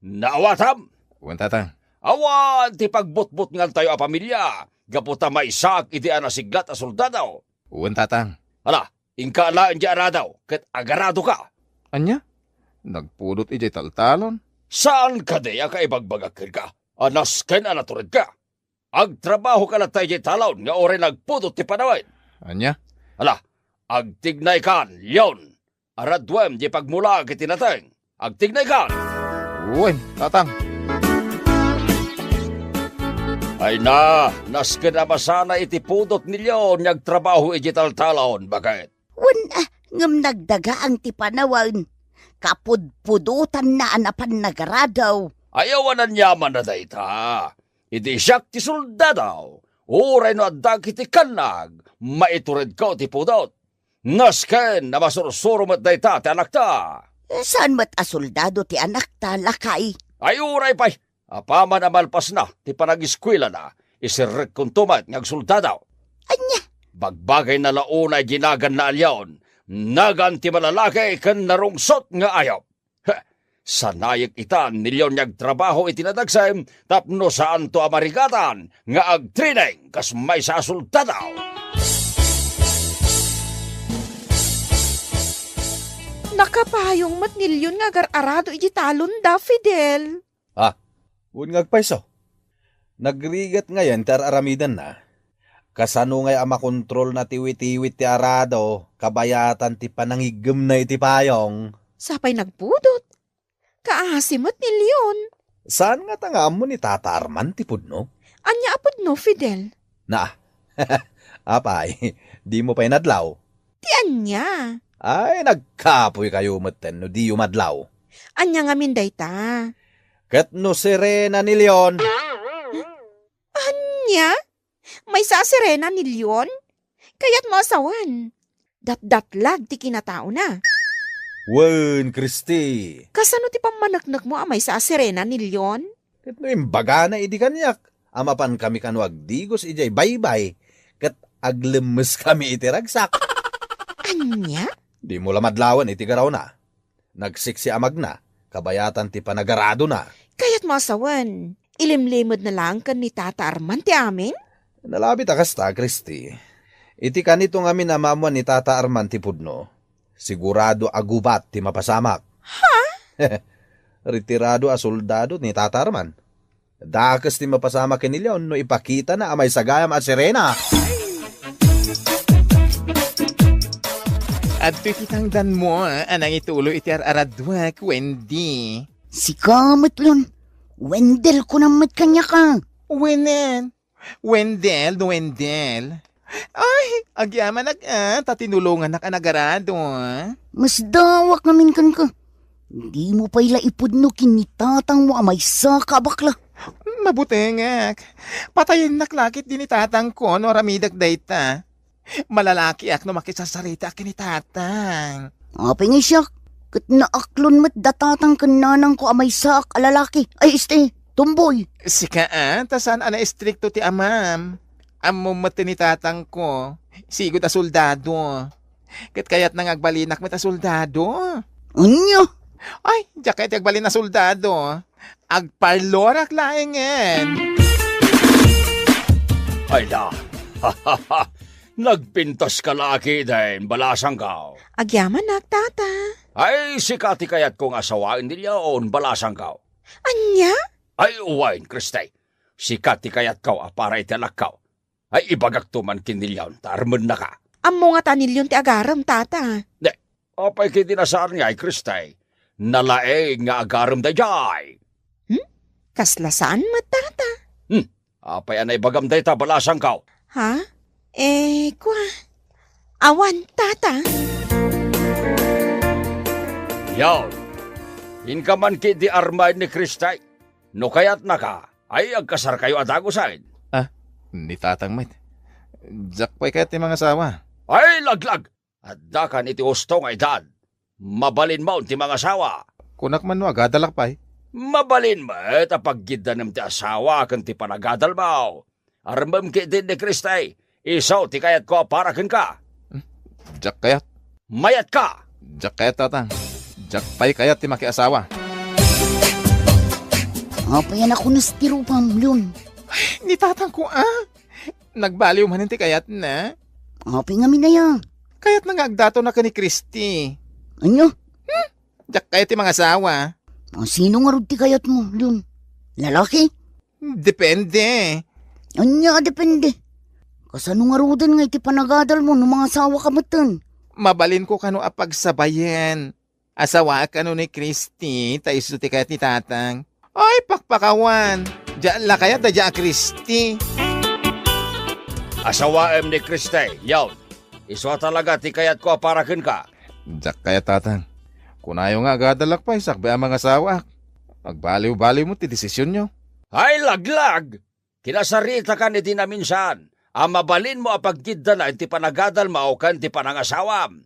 Naawatam? Wen, tatang. Awan ti pagbutbutngantayo a pamilia gapu ta maysaak idi a nasiglat a soldado. Wen, tatang. Ala, inka laeng diay arado ket agaradoka. Ania? Nagpudot idiay taltalon? Saan kadi a kaibagbagak kenka a nasken a naturedka? Agtrabahoka latta idiay talon nga uray nagpudot ti panawen. Ania? Ala, agtignaykan, Leon. Araduem diay pagmulaak iti nateng. Agtignaykan. Wen, tatang. Ay na, nasken a masana iti pudot ni Leon nga agtrabaho idiay taltalon. Baket? Wen, a, ngem nagdagaang ti panawen. Kapudpudotanna a napan nagarado. Ayaw a naniaman a dayta. Idi siak ti soldado, uray no addak iti kannag, maituredko ti pudot. Nasken a masursuro met dayta ti anakta. Saan met a soldado ti anakta, lakay? Ay, uray pay, apaman a malpasna ti panagiskuelana, iserrekkonto met nga agsoldado. Ania? Bagbagayna la unay dinaganna a Leon, nagan ti malalaki ken narungsot nga ayup. Heh, sanayek ita ni Leon nga agtrabaho iti nadagsem tapno saanto a marigatan nga agtraining kas maysa a soldado. Nakapayong met ni Leon nga agar-arado iti talonda, Fidel. Ah, wen nga agpayso. Nagrigat ngayen ti ar-aramidenna. Kasano ngay a makontrolna ti witiwit ti arado, kabayatan ti panangiggemna iti payong? Sapay nagpudot. Kaasi met ni Leon. Saan ngata nga ammo ni Tata Arman ti pudno? Ania a pudno, Fidel? Na, apay, dimo pay nadlaw? Ti ania? Ay, nagkapoykayo metten no diyo madlaw. Ania ngamin dayta? Ket no sirena ni Leon. Ania? Maysa a sirena ni Leon? Kayatmo a sawen, datdatlag ti kinataona. Wen, Kristi. Kasano ti pammaneknekmo a maysa a sirena ni Leon? Ket no imbagana idi kaniak a mapankami kano agdigos idiay baybay, ket aglemmeskami iti ragsak. Ania? Dimo la madlawen iti garawna. Nagsiksi a magna, kabayatan ti panagaradona. Kayatmo a sawen, ilimlimedna laeng ken ni Tata Arman ti amin? Nalabit a kasta, Kristi. Iti kanito ngamin a maammuan ni Tata Arman ti pudno, sigurado a gubat ti mapasamak. Ha? Retirado a soldado ni Tata Arman. Dakes ti mapasamak ken ni Leon no ipakitana a maysa gayam a sirena. Adtoy ti tangdanmo a nangituloy iti ar-araduak, Wendy. Sika met, Leon. Wendel kunam met kaniak a. Wenen. Wendel no Wendel. Ay, agyamanak a, ta tinulongannak a nagarado. Masdawak ngamin kenka. Dimo pay la ipudno ken ni tatangmo a maysaka a bakla. Mabutengak. Patayennak la ketdi ni tatangko no aramidek dayta. Malalakiak no makisarsaritaak ken ni tatang. Apay ngay siak? Ket naaklon met da tatang ken nanangko a maysaak a lalaki. Ay, este, tomboy. Sika a, ta saan a naistrikto ti amam. Ammom met ni tatangko, sigud a soldado. Ket kayatna nga agbalinak met a soldado. Ania? Ay, diak kayat ti agbalin a soldado. Agparlorak laengen. Ay na. Nagpintas ka la ketdin, balasangko. Agyamanak, Tata. Ay, sika ti kayatko nga asawaen ni Leon, balasangko. Ania? Ay, wen, Christy. Sika ti kayatko a para iti anakko. Ay, ibagakto man ken ni Leon, ta armenna ka. Ammo ngata ni Leon ti agarem, Tata. Ne, apay ketdi nasaanna, Christy? Nalaing nga agarem daydiay. Hmm? Kasla saan met, Tata? Hmm, apay a naibagam dayta, balasangko? Ha? Eh, kua. Awan, Tata. Leon, inka man ketdi armen ni Christy. No kayatnaka, ay agkasarkayo a dagusen. Ah, ni Tatang met. Diak pay kayat ti mangasawa. Ay, laglag! Addakan iti husto nga edad. Mabalinmo ti mangasawa. Kunak man no agadalak pay. Mabalin met a paggiddanem ti asawa ken ti panagadalmo. Armem ketdin ni Christy, isu ti kayatko a para kenka. Hmm, diak kayat. Mayatka! Diak kayat, Tatang. Diak pay kayat ti makiasawa. Apay a nakunas ti rupam, Leon? Ni Tatangko, ah? Nagbaliw manen ti kayatna. Apay ngamin aya? Kayatna nga agdatonna ken ni Christy. Ania? Hmm? Diak kayat ti mangasawa. Ah, sino ngarud ti kayatmo, Leon? Lalaki? Depende. Ania a depende? Kasano ngaruden nga iti panagadalmo no mangasawaka metten? Mabalinko kano a pagsabayen. Asawaek kano ni Christy, ta isu ti kayat ni Tatang. Ay, pakpakawan! Diak la kayat daydiay a Christy. Asawaem ni Christy, Leon. Isu a talaga ti kayatko a para kenka. Diak kayat, Tatang. Kunayo nga agadalak pay sakbay a mangasawaak. Agbaliw-baliw met ti desisionyo. Ay, laglag! Kinasaritakan iti naminsan a mabalinmo a paggiddana iti panagadalmo ken ti panangasawam.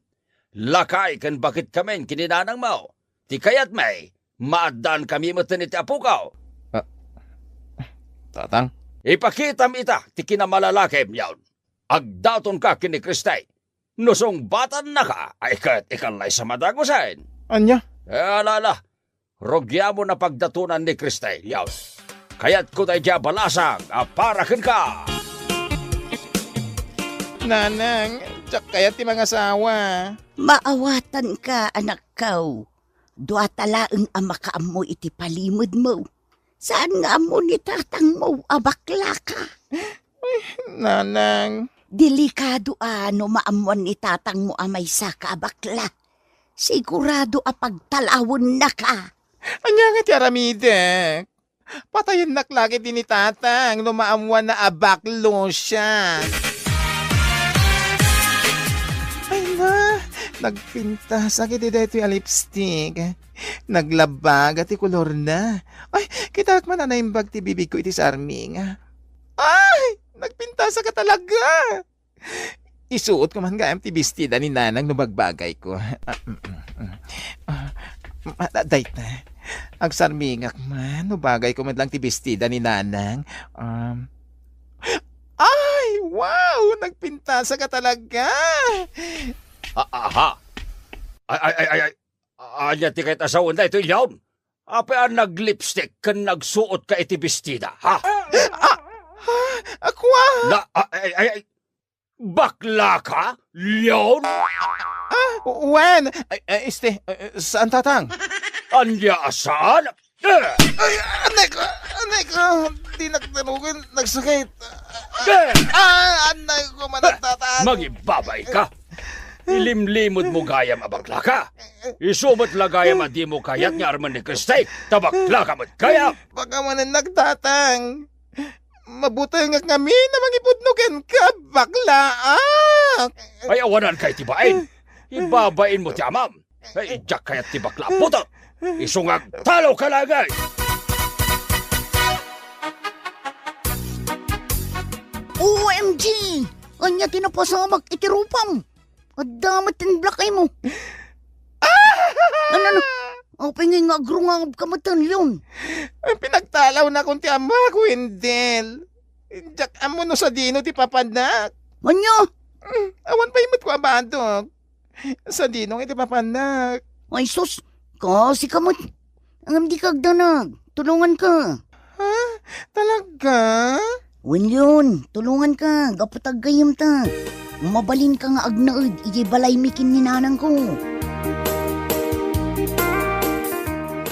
Lakay ken baketkamin ken ni nanangmo. Ti kayatmi, maaddaankami metten iti apoko. Ah, Tatang? Ipakitam ita ti kinamalalakim, Leon. Agdatonka ken ni Christy. No sungbatannaka, ay ket ikallaysa madagusen. Ania? Eh, ala, ala. Rugiamon a pagdatonan ni Christy, Leon. Kayatko daydiay a balasang a para kenka. Nanang, diak kayat ti mangasawa. Maawatanka, anakko. Duata laeng a makaammo iti palimedmo. Saan nga ammo ni tatangmo a baklaka? Nanang. Delikado a no maammuan ni tatangmo a maysaka a bakla. Sigurado a pagtalawennaka. Ania nga ti aramidek? Patayennak la ketdi ni tatang no maammuanna a baklo siak. Ay na, nagpintasak iti daytoy a lipstick. Naglabaga ti kolorna. Ay, kitaek man a naimbag ti bibigko iti sarminga. Ay, nagpintasak a talaga. Isuotko man gayam ti bestida ni nanang no bagbagayko. Ah, mm, mm, mm. Ah, ma-, dayta. Agsarmingak man no bagayko met lang ti bestida ni nanang. Um, ay, wow! Nagpintasak a talaga. Ah, aha. Ay, ay, ay, ay, ay. Ania ti kayat a sawen daytoy, Leon? Apay a naglipstick ken nagsuot ka iti bestida, ha? Ah, ah, ah, kua? Na, ah, ay, ay, ay, bakla ka, Leon? Ah, wen, ay, ay, este, eh, saan, tatang? Ania a saan? Eh! Ay, anay ko, anay ko, di nagdanugan, nagsakit. Eh! Ah, anay ko, managtatang. Mangibabay ka. Ilimlimod mo gayam a bakla ka. Isu met la gayam a di mo kayat nga armen ni Christy, ta bakla ka met gayam. Pakawanennak, tatang. Mabutengak ngamin a mangipudno kenka, baklaak. Ay, awanan kay ti bain. Ibabain mo ti amam. Ay, diak kayat ti bakla a putot. Isu nga agtalo ka laeng. O M G! Ania ti napasamak iti rupam? Adda met ti black eye mo. Ah! Ano, ano? Apay ngay nga agrungab ka met, Leon? Ay, pinagtalawnakon ti amak, Wendell. Diak ammo no sadino ti papannak. Ania? Mm, awan pay met ko a badok. Sadino nga iti papannak? Ay, sus! Kasi ka met. Ngem dika agdanag. Tulonganka. Ha? Talaga? Wen, Leon, tulonganka. Gapu ta aggayyemta. Mabalinka nga agnaed idiay balaymi ken ni nanangko.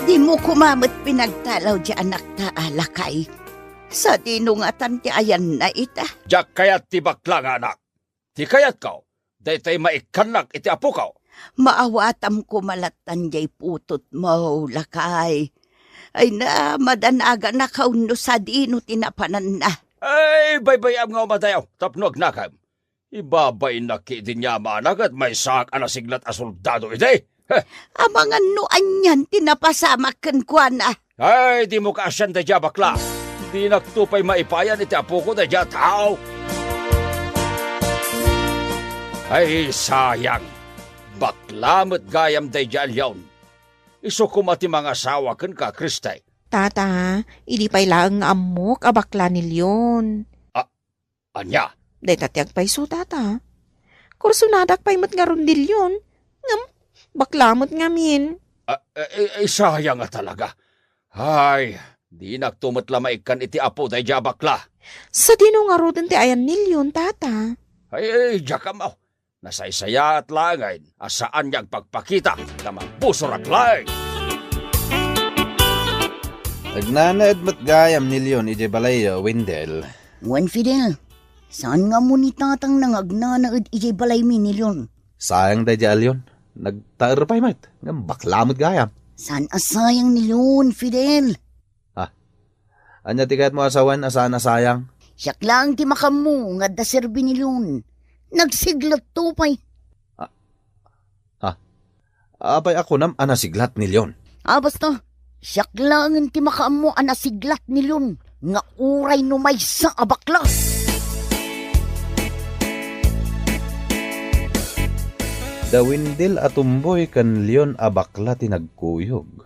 Dimo koma met pinagtalaw ti anakta a lakay. Sadino ngatan ti ayanna ita? Diak kayat ti bakla nga anak. Ti kayatko, daytoy maikkannak iti apoko. Maawatam koma lattan diay putotmo, lakay. Ay na, madanaganak wenno sadino ti napananna. Ay, baybay-am nga umadayaw tapno agnakem. Ibabainak idi ni amana ket maysaak a nasiglat a soldado idi. Heh. Amangan no anian ti napasamak kenkuana. Ay, dimo kaasian daydiay a bakla. Dinakto pay maipayan iti apoko daydiay a tao. Ay, sayang. Bakla met gayam daydiay a Leon. Isu koma ti mangasawa kenka, Christy. Tata, idi pay laeng nga ammok a bakla ni Leon. A-, ania? Dayta ti agpayso, Tata. Kursonadak pay met ngarud ni Leon. Ngem, bakla met ngamin. A, e, e, e, sayang a talaga. Ay, dinakto met la maikkan iti apo daydiay a bakla. Sadino ngaruden ti ayan ni Leon, Tata? Ay, ay, diak ammo. Nasaysayaat laengen a saan nga agpakpakita ta mabusorak laeng. Agnanaed met gayam ni Leon idiay balayyo, Wendell. Wen, Fidel, saan nga ammo ni tatangna nga agnanaed idiay balaymi ni Leon? Sayang daydiay a Leon. Nagtaer pay met, ngem bakla met gayam. Saan a sayang ni Leon, Fidel? Ha? Ania ti kayatmo a sawen a saan a sayang? Siak laeng ti makaammo nga adda serbi ni Leon. Nagsiglatto pay. Ah, ha? Apay a kunam a nasiglat ni Leon? Ah, basta, siak laengen ti makaammo a nasiglat ni Leon nga uray no maysa a bakla. Da Wendell a tumboy ken Leon a bakla ti nagkuyog.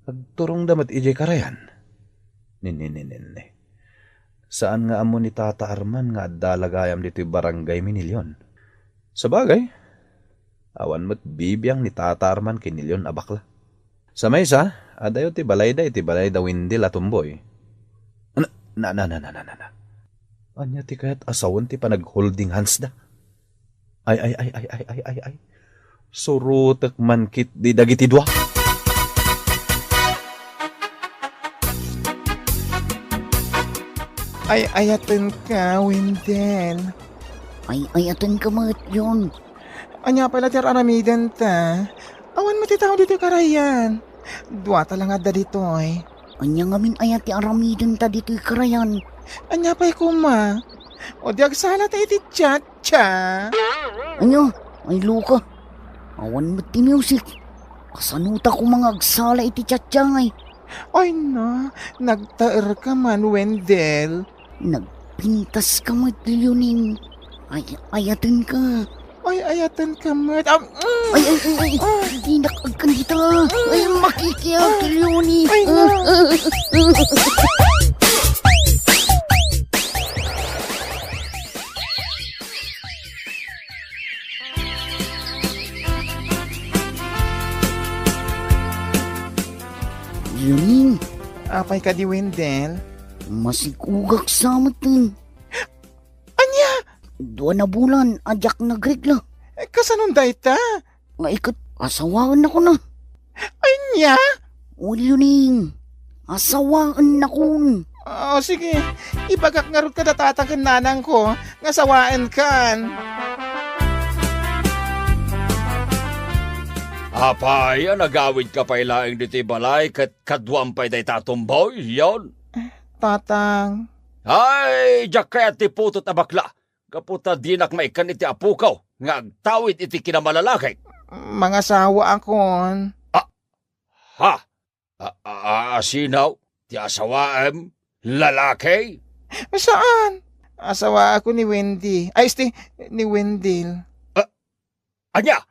Agturongda met idiay karayan. Ninninninninni. Saan nga ammo ni Tata Arman nga adda la gayam ditoy barangaymi ni Leon. Sabagay, awan met bibiang ni Tata Arman ken ni Leon a bakla. Sa maysa, adayo ti balayda iti balay da Wendell a tumboy. Na, na, na, na, na, na, na, na. Ania ti kayat a sawen ti panag-holding hands da? Ay, ay, ay, ay, ay, ay, ay, ay. Surotek man ketdi dagiti dua. Ay-ayatenka, Wendell. Ay-ayatenka met, Leon. Ania pay la ti ar-aramidenta? Awan met ti tao ditoy karayan. Duata la nga adda ditoy. Ania ngamin aya ti aramidenta ditoy karayan? Ania pay koma? O di agsalata iti chatcha? Ania? Ay, loka. Awan met ti music. Kasanota koma nga agsala iti chatcha ngay? Ay na, nagtaerka man, Wendell. Nagpintaska met, Leoning. Ay-ayatenka. Ay-ayatenka met. Am, mm. Ay, ay, ay, ay. Ah. Dinak agkan dita. Ay, makikiag, Leoning. Ay, na. Ah, ah, ah. Leoning. Apay kadi, Wendell? Masikugak sa metten. Ania? Dua a bulan a diak nagregla. Eh, kasanon dayta? Nga iket, asawaennakon. Ania? Wen, Leoning, asawaennakon. Ah, sige. Ibagak ngarud kada tata ken nanangko nga asawaenkan. Apay a nagawidka pay laeng ditoy balay ket kaduam pay dayta a tumboy, Leon? Tatang. Ay, diak kayat ti putot a bakla, gapu ta dinak maikkan iti apoko nga agtawid iti kinamalalakik. Mangasawaakon. Ah, ha? A, a, a, sino? Ti asawaem? Lalaki? Saan? Asawaakon ni Wendy. Ay, isti, ni Wendell. Ah, ania?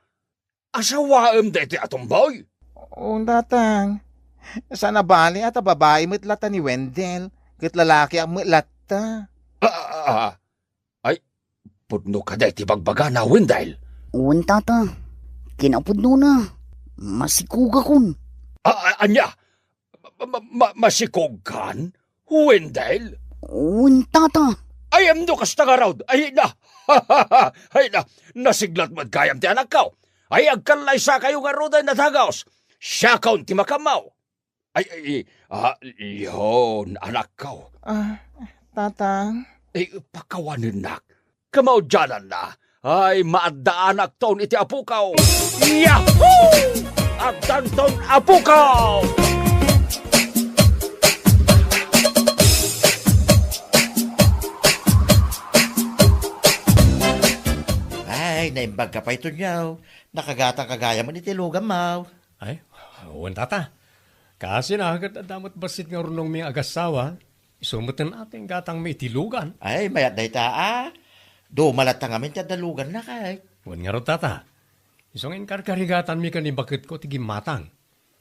Asawaem daytoy a tumboy? Oo, tatang. Saan a bali a ta babai met latta ni Wendell, ket lalakiak met latta. Ah, ah, ah. Ay, pudno kadi ti bagbagana, Wendell? Wen, tata. Kinapudnona, masikugakon. Ah, ah, ania? Ma-, ma-, ma-, masikugkan, Wendell? Wen, tata. Ay, amno kasta ngarud. Ay na. Ay na. Nasiglat met gayam ti anakko. Ay, agkallaysakayo ngarud a nadagus. Siakon ti makammaw. Ay, ay, ah, yon, anakko. Ah, Tata. Ay, pakawanennak. Kamaudiananna. Ay, maaddaanakton iti apoko. Yahoo! Addanton apoko! Ay, naimbagka pay, Tonyo. Nakagatangka gayam iti luganmo. Ay, wen, Tata. Kaasina ket adda met bassit nga urnongmi nga agassawa, isu met ti inggatangmi iti lugan. Ay, mayat dayta, a. Duma latta ngamin ti adda luganna, kay. Wen ngarud, Tata. Isu nga inkarkarigatanmi ken ni baketko ti gimmatang.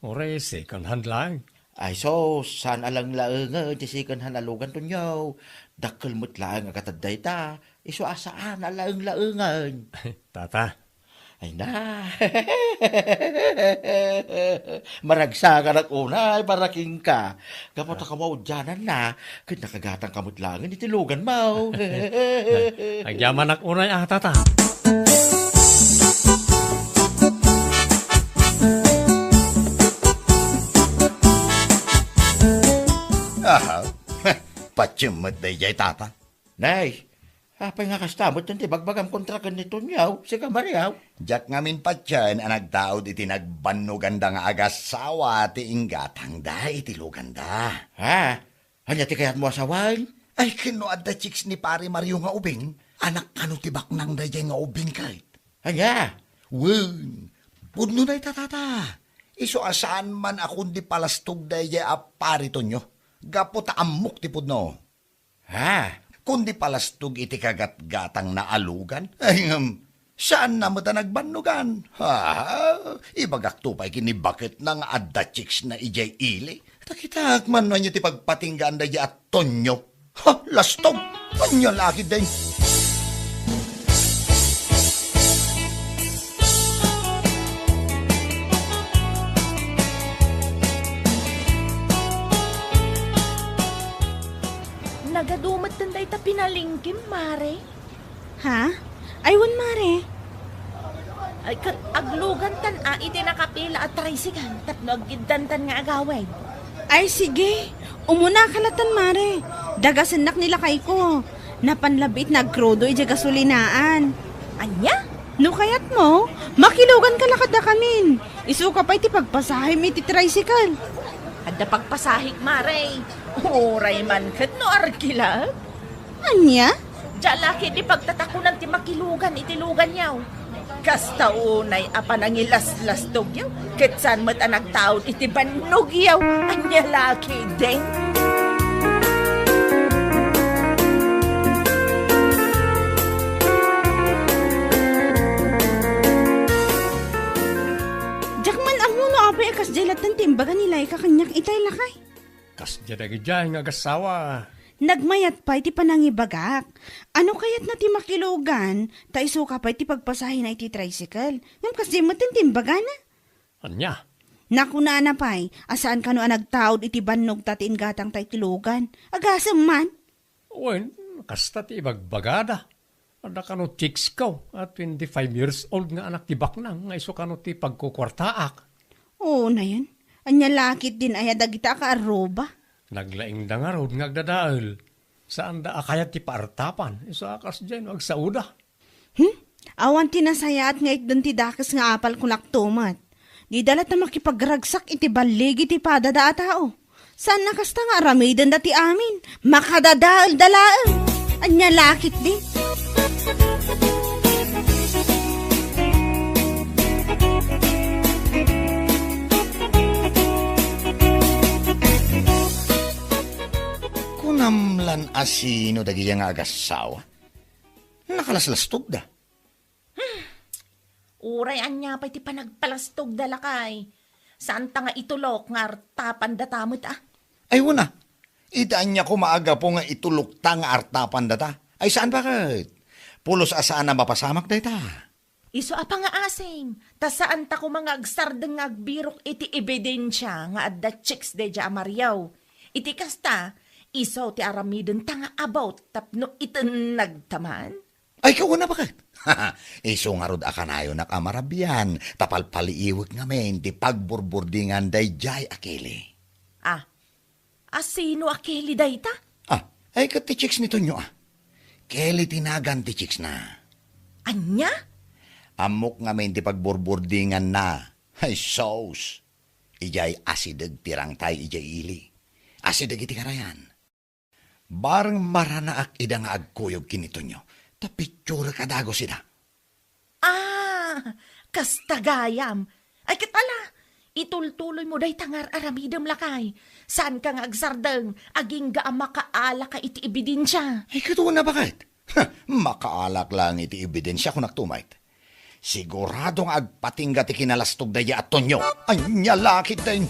Uray second hand laeng. Ay, sus, saan a laeng laengen ti second hand a lugan, Tonyo. Dakkel met laeng a gatad dayta. Isu a saan a laeng-laengen. Tata. Ay na. Maragsakanak unay para kenka. Gapu ta kamaudiananna, ket nakagatangka met laengen iti luganmo. Agyamanak unay a, Tata. Aha. Patiem met daydiay, Tata. Nay, apay nga kasta met ti bagbagam kontra ken ni Tonyo, sika Mario? Diak ngamin patien a nagtaud iti nagbannoganda nga agassawa ti inggatangda iti luganda. Ha? Ania ti kayatmo a sawen? Ay, ken no adda chicks ni Pare Mario nga ubing, anak kano ti baknang daydiay nga ubing ket? Ania? Wen, pudno dayta, Tata. Isu a saan man a kundi palastog daydiay a Pare Tonyo. Gapu ta ammok ti pudno. Ha? Kundi palastog iti kagatgatangna a lugan? Ay, ngem, saanna met a nagbannogan. Ha? Ibagakto pay ken ni baketna nga adda chicksna idiay ili. Ta kitak man no ania ti pagpatinggaan daydiay a Tonyo. Ha? Lastog! Ania la ketdin? Nagadu metten dayta pinalengkem, Mare. Ha? Ay, wen, Mare. Ay, ket aglugantan a iti nakapila a tricycle tapno aggiddantan nga agawid. Ay, sige. Umunaka latta, Mare. Dagasennak ni lakayko. Napan labiit nagkrudo idiay gasolinaan. Ania? No kayatmo, makiluganka la kadakamin. Isuka pay ti pagpasahim iti tricycle. Adda pagpasahik, Mare. Uray man ket no arkilak. Ania? Diak la ketdi pagtatakunan ti makilugan iti luganyo. Kasta unay a panangilaslastogyo, ket saan met a nagtaud iti bannogyo. Ania la ketdin? Diak man ammo no apay a kasdiay latta ti imbaga ni Laika kaniak itay, lakay. Kasdiay dagidiay nga agassawa. Nagmayat pay ti panangibagak. Ano kayatna ti makilugan, ta isuka pay ti pagpasahina iti tricycle? Ngem kasdiay met ti imbagana. Ania? Nakunana pay a saan kano a nagtaud iti bannogta ti inggatangta iti lugan. Agasem man. Wen, kasta ti ibagbagada. Adda kano chicks ko a twenty-five years old nga anak ti baknang nga isu kano ti pagkukuartaak. Oo, nayon. Ania la ketdin aya dagita a kaarruba? Naglaingda ngarud nga agdadael. Saanda a kayat ti paartapan. Isu a kasdiay no agsaoda. Hmm? Awan ti nasayaat nga itden ti dakes nga apal kunakto met. Dida latta makipagragsak iti balligi ti padada a tao. Saan a kasta nga aramidenda ti amin. Makadadaelda laeng. Ania la ketdi? Kunam lan a sino dagidiay nga agassawa? Nakalaslastogda. Hmm. Uray ania pay ti panagpalastogda, lakay. Saanta nga itulok nga artapandata met, a. Ay, wen a. Iti ania koma a gapu nga itulokta nga artapandata? Ay, saan baket? Pulos a saan a mapasamak dayta. Isu a pangaasing, ta saanta koma nga agsardeng nga agbirok iti ebidensia nga adda chicks daydiay a Mario. Iti kasta, Isu ti aramidenta nga about tapno itennagta man? Ay, kauna, baket? Isu ngarud a kanayonak a marabian, ta palpaliiwek ngamin ti pagburburdingan daydiay a Kelly. Ah, a sino a Kelly dayta? Ah, ay, ket ti chicks ni Tonyo, ah. Kelly ti nagan ti chicksna. Ania? Ammok ngamin ti pagburburdinganna. Ay, sus! Idiay asideg ti rangtay idiay ili. Asideg iti karayan. Bareng maranaak ida nga agkuyog ken ni Tonyo, ta picturek a dagus ida. Ah, kasta gayam. Ay, ket ala, itultuloymo dayta nga ar-aramidem, lakay. Saanka nga agsardeng, agingga a makaalaka iti ebidensia. Ay, ket una, baket? Ha, makaalak laeng iti ebidensia, kunak tumayt. Sigurado nga agpatingga ti kinalastog daydiay a Tonyo. Ania la ketdin?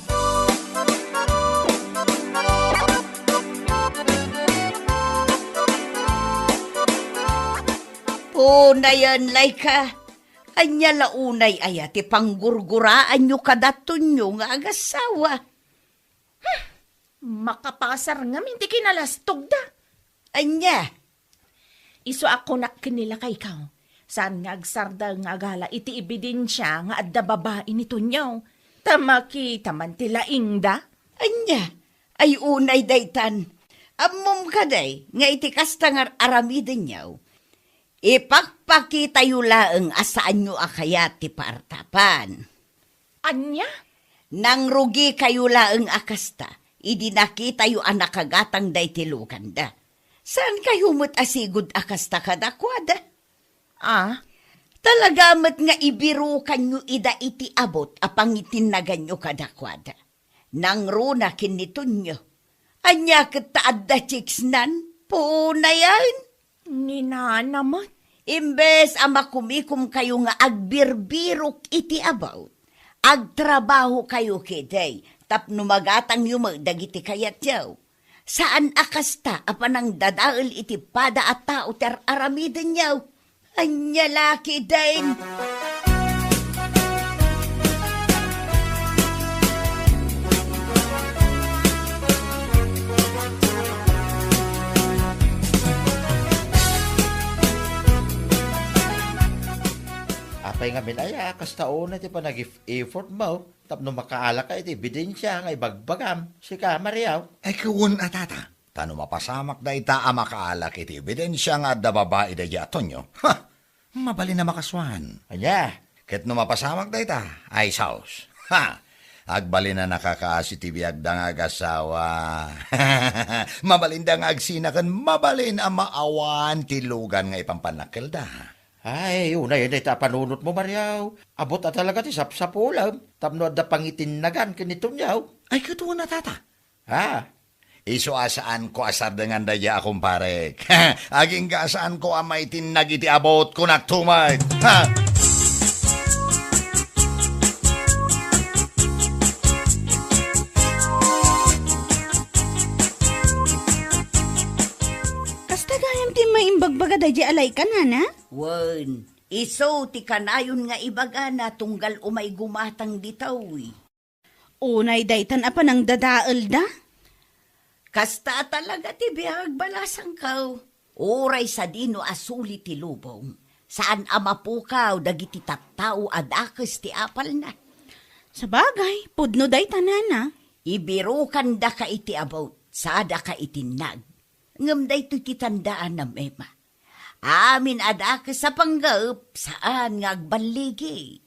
Unayen, layka. Ania la unay aya ti panggurguraanyo kada Tonyo nga agassawa? Hmm, makapasar ngamin ti kinalastogda. Ania? Isu a kunak ken ni lakayko, saan nga agsardeng nga agala iti ebidensia nga adda babai ni Tonyo, ta makita man ti laingda. Ania? Ay, unay daytan. Ammom kadi nga iti kasta nga ar-aramidenyo, ipakpakitayo laeng a saanyo a kayat ti paartapan. Ania? Nangrugikayo laeng a kasta idi nakitayo a nakagatang daydi luganda. Saankayo met a sigud a kasta kadakuada. Ah? Talaga met nga ibirukanyo ida iti abut a pangitinnaganyo kadakuada. Nangruna ken ni Tonyo. Ania ket ta adda chicksnan? Punayen? Ni nana met. Imbes a makumikomkayo nga agbirbirok iti abut, agtrabahokayo ketdi tapno magatangyo met dagiti kayatyo. Saan a kasta a panangdadael iti pada a tao ti ar-aramidenyo. Ania la ketdin? Apay ngamin aya, kasta unay ti panag-effortmo tapno makaalaka iti ebidensia nga ibagbagam, sika, Mariaw? Ay, wen a, tata. Ta no mapasamak dayta a makaalak iti ebidensia nga adda babai daydiay a Tonyo, ha! Mabalin a makasuan. Ania? Ket no mapasamak dayta, ay saos. Ha! Agbalin a nakakaasi ti biagda nga agassawa. Mabalinda nga agsina ken mabalin a maawan ti lugan nga ipampannakkelda. Ay, unayen dayta a panunotmo, Mariaw. Abut a talaga ti sapsapulem tapno adda pangitinnagan ken ni Tonyo. Ay, ket wen a, tata. Ha? Isu a saanko a sardengan daydiay a kumparek. Agingga a saanko a maitinnag iti abut, kunak tumayt. Ha? Kasta gayam ti maimbagbaga daydiay a layka, nana? Wen, isu ti kanayon nga ibagana tunggal umay gumatang ditoy. Unay daytan a panangdadaelda? Kasta a talaga ti biag, balasangko. Uray sadino a suli ti lubong, saan a mapukaw dagiti tattao a dakes ti apalna. Sabagay, pudno dayta, nana. Ibirokandaka iti abut, sadaka itinnag. Ngem daytoy ti tandaanam, Emma. Amin a dakes a panggep, saan nga agballigi.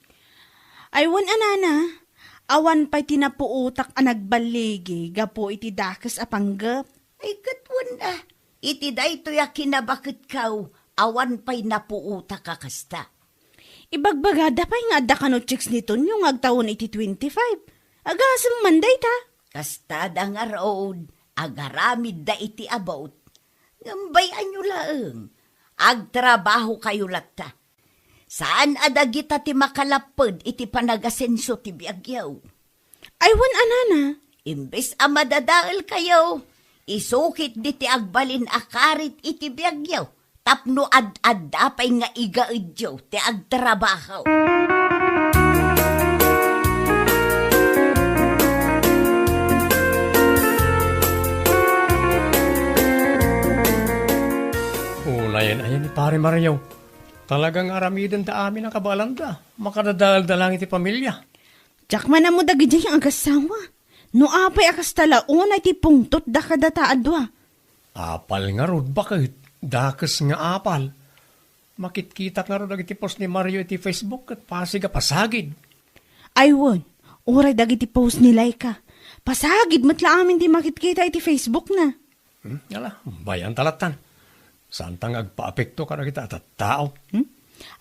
Ay, wen a, nana, awan pay ti napuotak a nagballigi gapu iti dakes a panggep. Ay, ket wen a, iti daytoy a kinabaketko, awan pay napuotak a kasta. Ibagbagada pay nga adda kano chicks ni Tonyo nga agtawen iti twenty-five. Agasem man dayta. Kastada ngarud, agaramidda iti abut. Ngem bay-anyo laeng, agtrabahokayo latta. Saan a dagita ti makalapped iti panagasenso ti biagyo. Ay, wen a, nana. Imbes a madadaelkayo, isukitdi ti agbalin a karit iti biagyo tapno ad-adda pay nga igaedyo ti agtrabaho. Ayan, ayan ni Pare Mario. Talagang aramidenda amin a kabaelanda. Makadadael-dael lang iti pamilia. Diak man ammo dagidiay nga agassawa. No apay a kasta la unay ti pungtotda kadata a dua. Apal ngarud, baket. Dakes nga apal. Makitkitak ngarud dagiti post ni Mario iti Facebook ket pasig a pasagid. Ay wen, uray dagiti post ni Laika. Pasagid met la amin ti makitkita iti Facebook na. Hmm, ala, bay-anta lattan. Saanta nga agpaapekto kadagita a tattao. Hmm?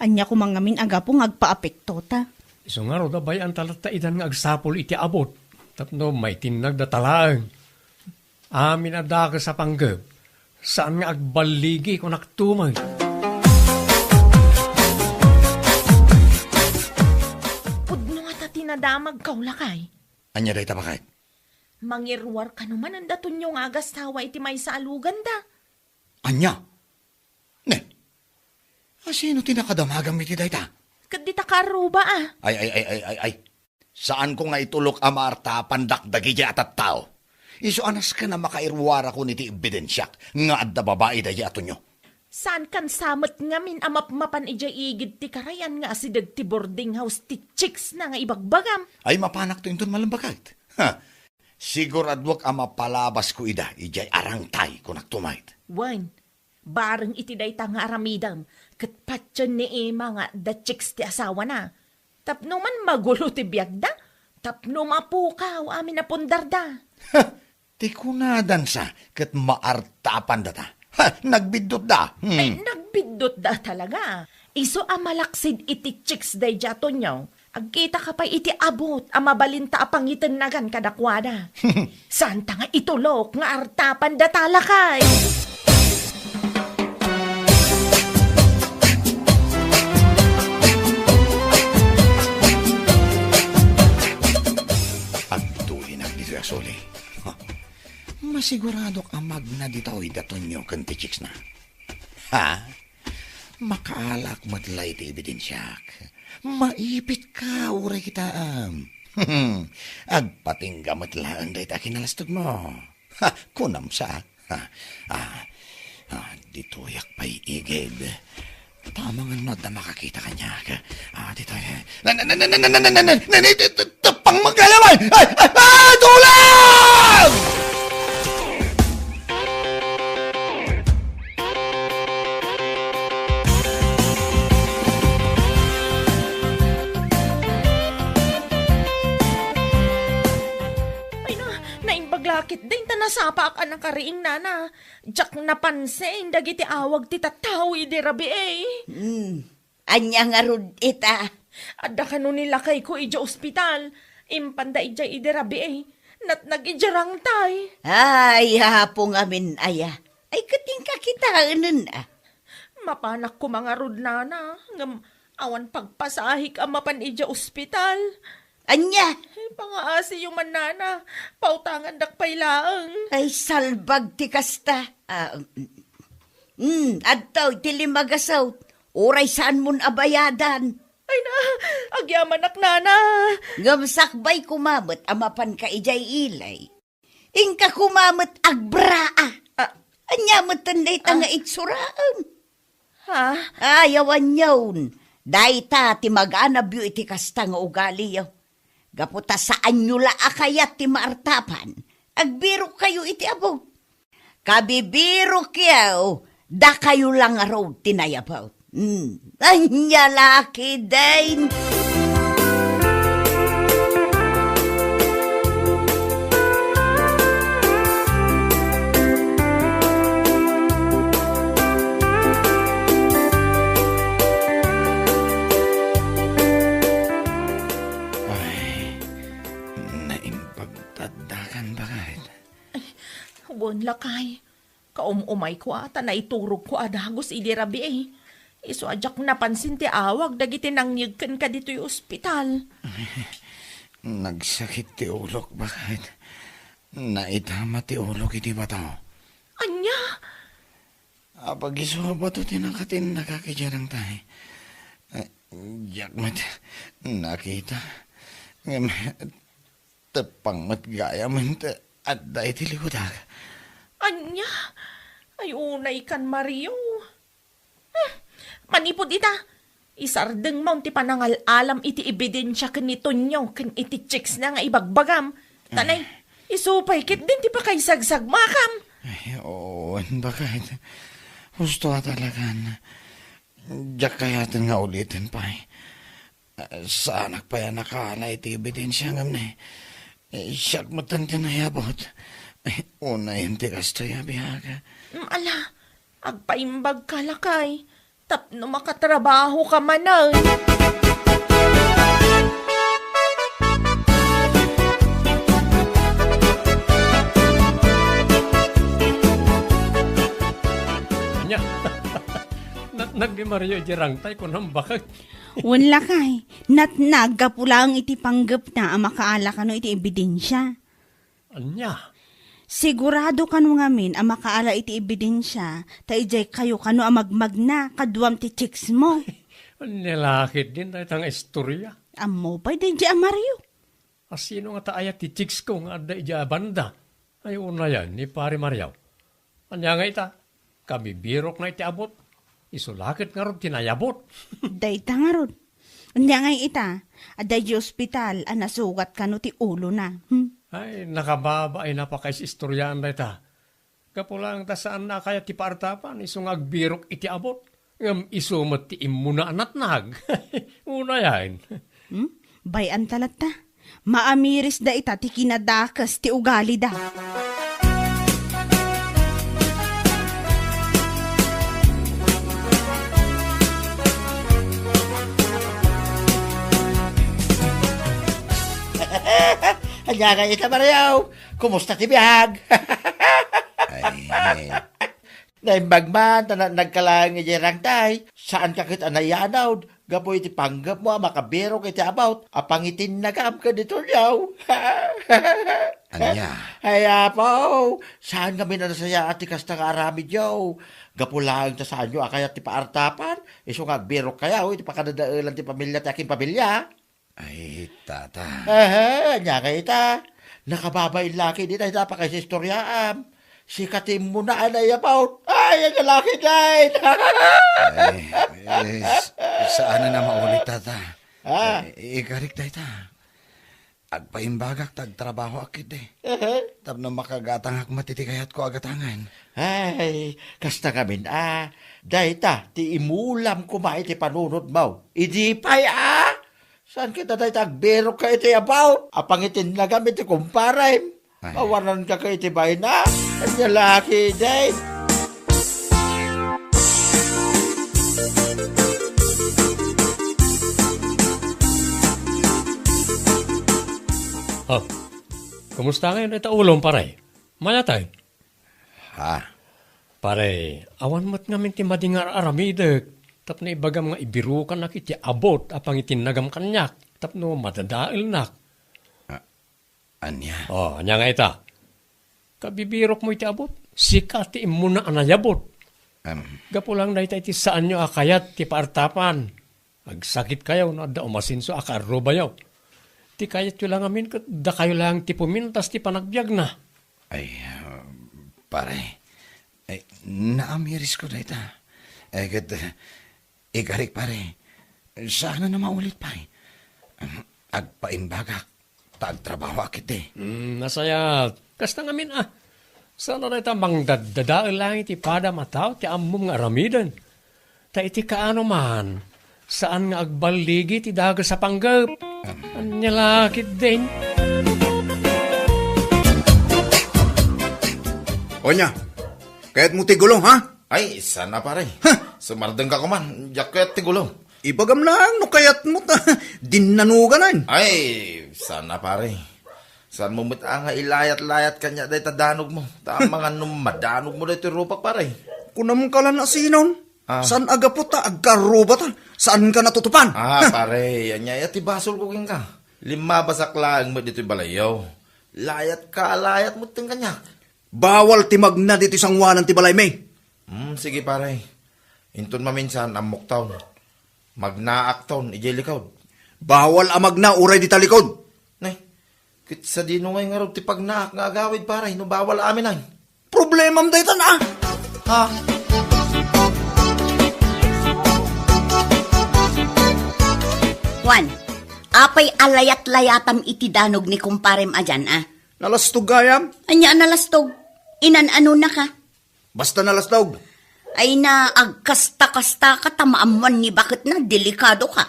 Ania koma ngamin a gapu nga agpaapekto ta? Isu ngarud a bay-anta latta idan nga agsapul iti abut. Tapno maitinnag data laeng. Amin a dakes a panggep, saan nga agballigi, kunak tumen. Pudno nga ta ti nadamagkaw, lakay. Ania dayta, baket? Mangiruar kano manen da Tonio nga agassawa iti maysa a luganda. Ania? Ne? Asino ti nakadamagam iti dayta? Ket dita kaarruba a. Ay, ay, ay, ay, ay, ay. Saanko nga itulok a maartapandak dagidiay a tattao. Isu a nasken a makairuarakon iti ebidensiak nga adda babai daydiay a Tonio. Saankan sa met ngamin a mapmapan idiay igid ti karayan nga asideg ti boarding house ti chicks na nga ibagbagam? Ay, mapanakto inton malem, baket. Ha, siguraduak a mapalabasko ida idiay arangtay, kunak tumet. Wen, bareng iti dayta nga aramidem, ket patien ni Emma nga adda chicks ti asawana. Tapno man magulo ti biagda, tapno mapukaw amin a pundarda. Ha! Ti kunadansa ket maartapandata. Ha! Nagbiddutda. Hmm. Ay, nagbiddutda talaga. Isu a malaksid iti chicks daydiay a Tonio, agkitaka pay iti abut a mabalinta a pangitennagan kadakuada. Saanta nga itulok nga artapandata, lakay. Agtulinak ditoy a suli. Masiguradok a magna ditoy da Tonio ken ti chicks na. Ha? Makaalak met la iti ebidensiak. Maipitka uray kitaem. Agpatingga met laeng dayta a kinalastogmo. Ha, kunam sa. Ha, ah, ah, ditoyak pay igid. Ta amangan no adda makakita kaniak. Ah, ditoy. Na, na, na, na, na, na, na, na, na, na, na, na, na, na, na, Pang magkalaman! Ay! Ay! Ay! Tulong! Ay na, naimbag lakit din ta nasapaak a nakariing, nana. Diak napansin dagiti awag ti tattao idi rabii. Hmm. Ania ngarud ita? Adda kano ni lakayko idiay ospital. Impanda idiay idi rabii. Natnag idiay rangtay. Ay, Apo ngamin aya. Ay, ket inka kitaenen, a. Mapanak koma ngarud, nana, ngem awan pagpasahek a mapan idiay ospital. Ania? Ay, pangaasiyo man, nana. Pautangandak pay laeng. Ay, salbag ti kasta. Ah, mm, mm, adtoy ti lima gasut. Uray saanmon a bayadan. Ay na, agyamanak, nana. Ngem sakbay koma met a mapanka idiay ilay. Inka koma met agbraa. Ah. Ania met ten dayta nga itsuraem? Ha? Ay, awan yaon. Dayta ti maganabyo iti kasta nga ugaliyo. Gapu ta saanyo la a kayat ti maartapan, agbirokkayo iti abut. Kabibirokyo, dakayo la ngarud ti nayabut. Hmm. Ania la ketdin? Ay, naimbag ti addakan, baket. Ay, wen, lakay. Kaum-umayko a ta naiturogko a dagus idi rabii. Isu a diak napansin ti awag dagiti nangyeg kenka ditoy ospital. Nagsakit ti ulok, baket. Naitama ti ulok iti bato. Ania? Apag-isu a bato ti nakatinnagak idiay rangtay. Eh, diak met nakita. Ngem, teppang met gayam ta adda iti likudak. Ania? Ay, unaykan, Mario. Manipud ita, isardengmo ti panangal-alam iti ebidensia ken ni Tonyo ken iti chicks na nga ibagbagam. Ta nay, isu pay ketdin ti pakaisagsagmakam. Ay, oo, baket. Husto a talagan. Diak kayaten nga uliten pay. Saanak pay a nakaala iti ebidensia ngem ne, siak met ti nayabot. Unayen ti kastoy a biag. Mm, ala, agpaimbagka lakay. Tapno makatrabahoka manen. Nya, natnag ni Mario iti rangtay, kunam baket. Wen lakay, natnag gapu laeng iti panggepna a makaala kano iti ebidensia. Ania? Sigurado kano ngamin a makaala iti ebidensia, ta idiay kayo kano a magmagna kaduam ti chicks mo. Ania la ketdin dayta nga istoria? Ammo pay daydiay a Mario. A sino nga ta ayat ti chicks ko nga adda idiay a banda? Ay, unayen ni Pare Mario. Ania nga ita? Kabibirokna iti abut. Isu la ket ngarud ti nayabot. Dayta ngarud. Ania ngay ita, adda idiay ospital a nasugat kano ti ulona. Hmm? Ay, nakababain a pakaisistoriaan dayta. Gapu laeng ta saanna a kayat ti paartapan, isu nga agbirok iti abut. Ngem isu met ti immuna a natnag. Unayen. Hmm? Bay-anta latta. Maamiris dayta ti kinadakes ti ugalida. Ania ngay ita, Mario? Kumusta ti biag? Ay, Naimbag man ta na-, nagkalaeng idiay rangtay. Saanka ket a nayanawd gapu iti panggepmo a makabirok iti abut a pangitinnagam ken ni Tonyo. Ania? Ay, Apo, saan ngamin a nasayaat ti kasta nga aramidyo. Gapu laeng ta saanyo a kayat ti paartapan, isu nga agbirokkayo iti pakadadaelan ti pamilia ti akinpamilia. Ay, tata. Aha, ania ngay ita? Nakababain la ketdi dayta a pakaisistoriaam. Sika ti immuna a naiyabaw. Ay, ania la ketdin? Ay, eh, s-, saanen a maulit, tata. Ah. Eh, ikarik dayta. Agpaimbagak ta agtrabahoak ketdi. Aha. Tapno makagatangak met iti kayatko a gatangen. Ay, kasta ngamin a. Dayta, ti imulam koma iti panunotmo. Idi pay a. Saan ket a dayta agbirokka iti abut a pangitinnagam iti kumparem? Ay. Awananka ket iti bayna? Ania la ketdin? Oh, kumusta ngayon ita ulom, pare? Mayat ay? Ha? Pare, awan met ngamin ti madi nga ar-aramidek tapno ibagam nga ibirokanak iti abut a pangitinnagam kaniak tapno madadaelnak. A-, ania? Oh, ania nga ita? Kabibirokmo iti abut, sika ti immuna a nayabut. Em. Gapu laeng dayta iti saanyo a kayat ti paartapan. Agsakitkayo no adda umasenso a kaarrubayo. Ti kayatyo la ngamin ket dakayo laeng ti pumintas ti panagbiagna. Ay, ah, pare. Ay, naamirisko dayta. Ay, ket, ah, ikarik, pare. Saanen a maulit pay. Agpaimbagak ta agtrabahoak iti. Hmm, nasayaat. Kasta ngamin, ah. Saan a dayta mangdaddadael laeng iti padam a tao ti ammom nga aramiden. Ta iti kaano man, saan nga agballigi ti dages a panggep. Ania la ketdin? Onya, kayatmo ti gulo, ha? Ay, sana, pare. Ha? Sumardengka koman, diak kayat ti gulo. Ibagam laeng no kayatmo ta dinnanuganan. Ay, sana, pare. Saanmo met a nga ilayat-layat kaniak dayta danogmo. Ta amangan no madanogmo daytoy rupak, pare. Kunam ka la a sinon? Ah. Saan a gapu ta agkarrubata? Saanka natutupan? Ah, pare, ania aya ti basolko kenka? Limmabasak laeng met ditoy balayyo. Layatka a layat metten kaniak. Bawal ti magna ditoy sangoanan ti balaymi. Hmm, sige, pare. Inton maminsan, ammokton. Magnaakton idiay likod. Bawal a magna uray dita likod. Nay, ket sadino ngay ngarud ti pagnaak nga agawid, pare, no bawal amin ay? Problemam daytan, a. Ha? Pan, apay a layat-layatam iti danog ni kumparem a diyan, a? Nalastog gayam? Ania a nalastog? Inan-anonaka? Basta nalastog. Ay na, agkasta-kasta ka ta maammuan ni baketna, delikado ka.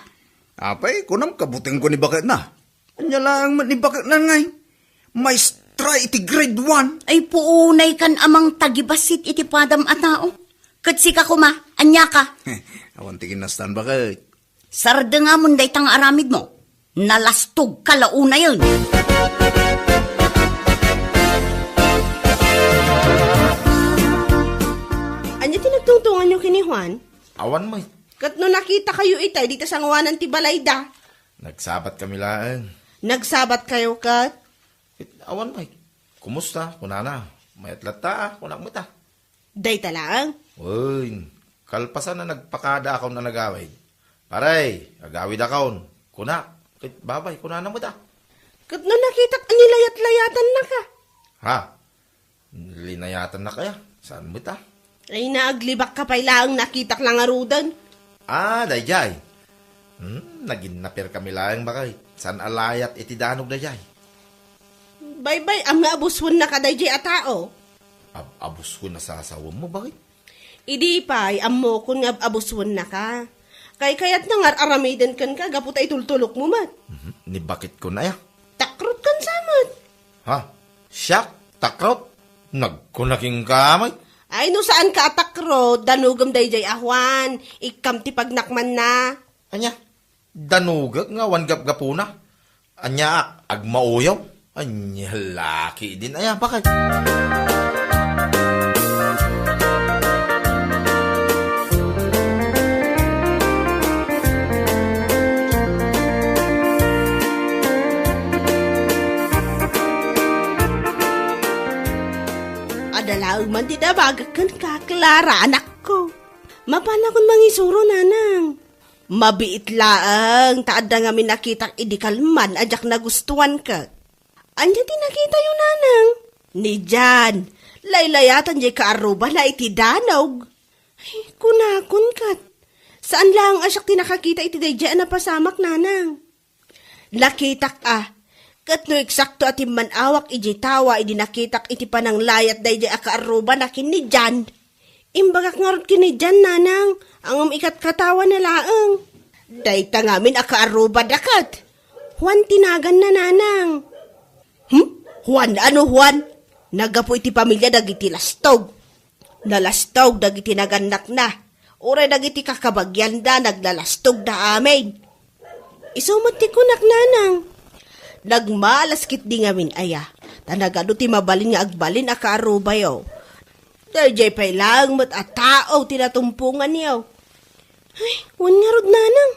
Apay, kunam kabutengko ni baketna. Ania laeng met ni baketna ngay? Maestra iti grade one. Ay, puunay kan amang tagibassit iti padam a tao. Ket sika koma, ania ka? Awan ti kinastan, baket. Sardengamon dayta nga aramidmo. Nalastog ka la unayen. Ania ti nagtungtunganyo ken ni Juan? Awan met. Ket no nakitakayo itay, dita sangoanan ti balayda. Nagsabat kami laeng. Nagsabat kayo ket? Ket awan met. Kumusta? Kunana. Mayat latta, kunak met a. Dayta laeng? Wen, kalpasan a nagpakadaakon a nagawid. Pare, agawidakon. Kuna, ket babay, kunana met a. Ket no nakitak a nilayat-layatannaka? Ha? Linayatannaka ya? Saan met a? Ay, naaglibak ka pay laeng nakitak la ngaruden. Ah, dayjay. Hmm, naginnaper kami laeng, baket. Saan a layat iti danog dayjay? Baybay-am nga abuswennaka dayjay a tao. Ab-, abuswen a sasawem mo, baket? Idi pay, ammokon nga ab-, abuswennaka. Kaykayatna nga ar-aramiden kenka gapu ta itultulokmo met. Mhm. Ni baketko na ya. Takrot kan sa met. Ha? Siak? Takrot? Nagkuna kenka met? Ay, no saanka a takrot, danogem dayjay a Juan, ikkam ti pagnakmanna. Ania? Danogek nga awan gapgapuna? Aniaak, agmauyaw? Ania laki din aya, baket? Adda laeng man ti nabagak kenka, Clara, anakko. Mapanakon mangisuro, nanang. Mabiit laeng ta adda ngamin nakitak idi kalman a diak nagustuan ket. Ania ti nakitayo, nanang? Ni Jan, laylayatan diay kaarrubana iti danog. Ay, kunakon ket. Saan laeng a siak ti nakakita iti daydiay a napasamak, nanang. Nakitak a, ket no eksakto a timman-awak idiay tawa idi nakitak iti pananglayat daydiay a kaarrubana ken ni Jan. Imbagak ngarud ken ni Jan, nanang, ngem ikatkatawana laeng. Dayta ngamin a kaarrubada ket. Juan ti naganna, nanang. Hmm? Juan? Ano Juan? Naggapu iti pamilia dagiti lastog. Nalastog dagiti nagannakna. Uray dagiti kakabagianda, naglalastogda amin. Isu met ti kunak, nanang. Nagmalas ketdi ngamin aya, ta nagadu ti mabalin nga agbalin a kaarrubayo. Daydiay pay laeng met a tao ti natumponganyo. Ay, wen ngarud, nanang.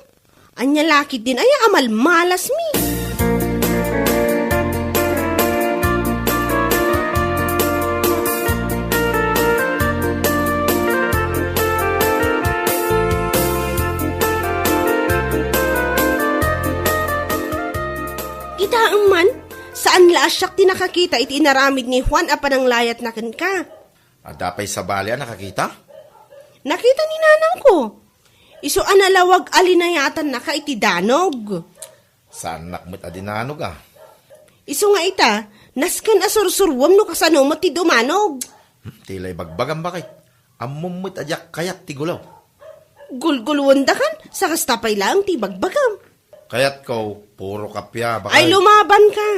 Ania la ketdin aya a malmalasmi? Kitaem man, saan la a siak ti nakakita iti inaramid ni Juan a pananglayatna kenka. Adda pay sabali a nakakita? Nakita ni nanangko. Isu a nalawag a linayatannaka iti danog. Saannak met a dinanog, a. Isu nga ita, nasken a sursuruem no kasano met ti dumanog. Hmm, ti la ibagbagam, baket. Ammom met a diak kayat ti gulaw. Gulguluendakan, sa kasta pay laeng ti ibagbagam. Kayatko, puro kappia, baket. Ay, lumaban ka.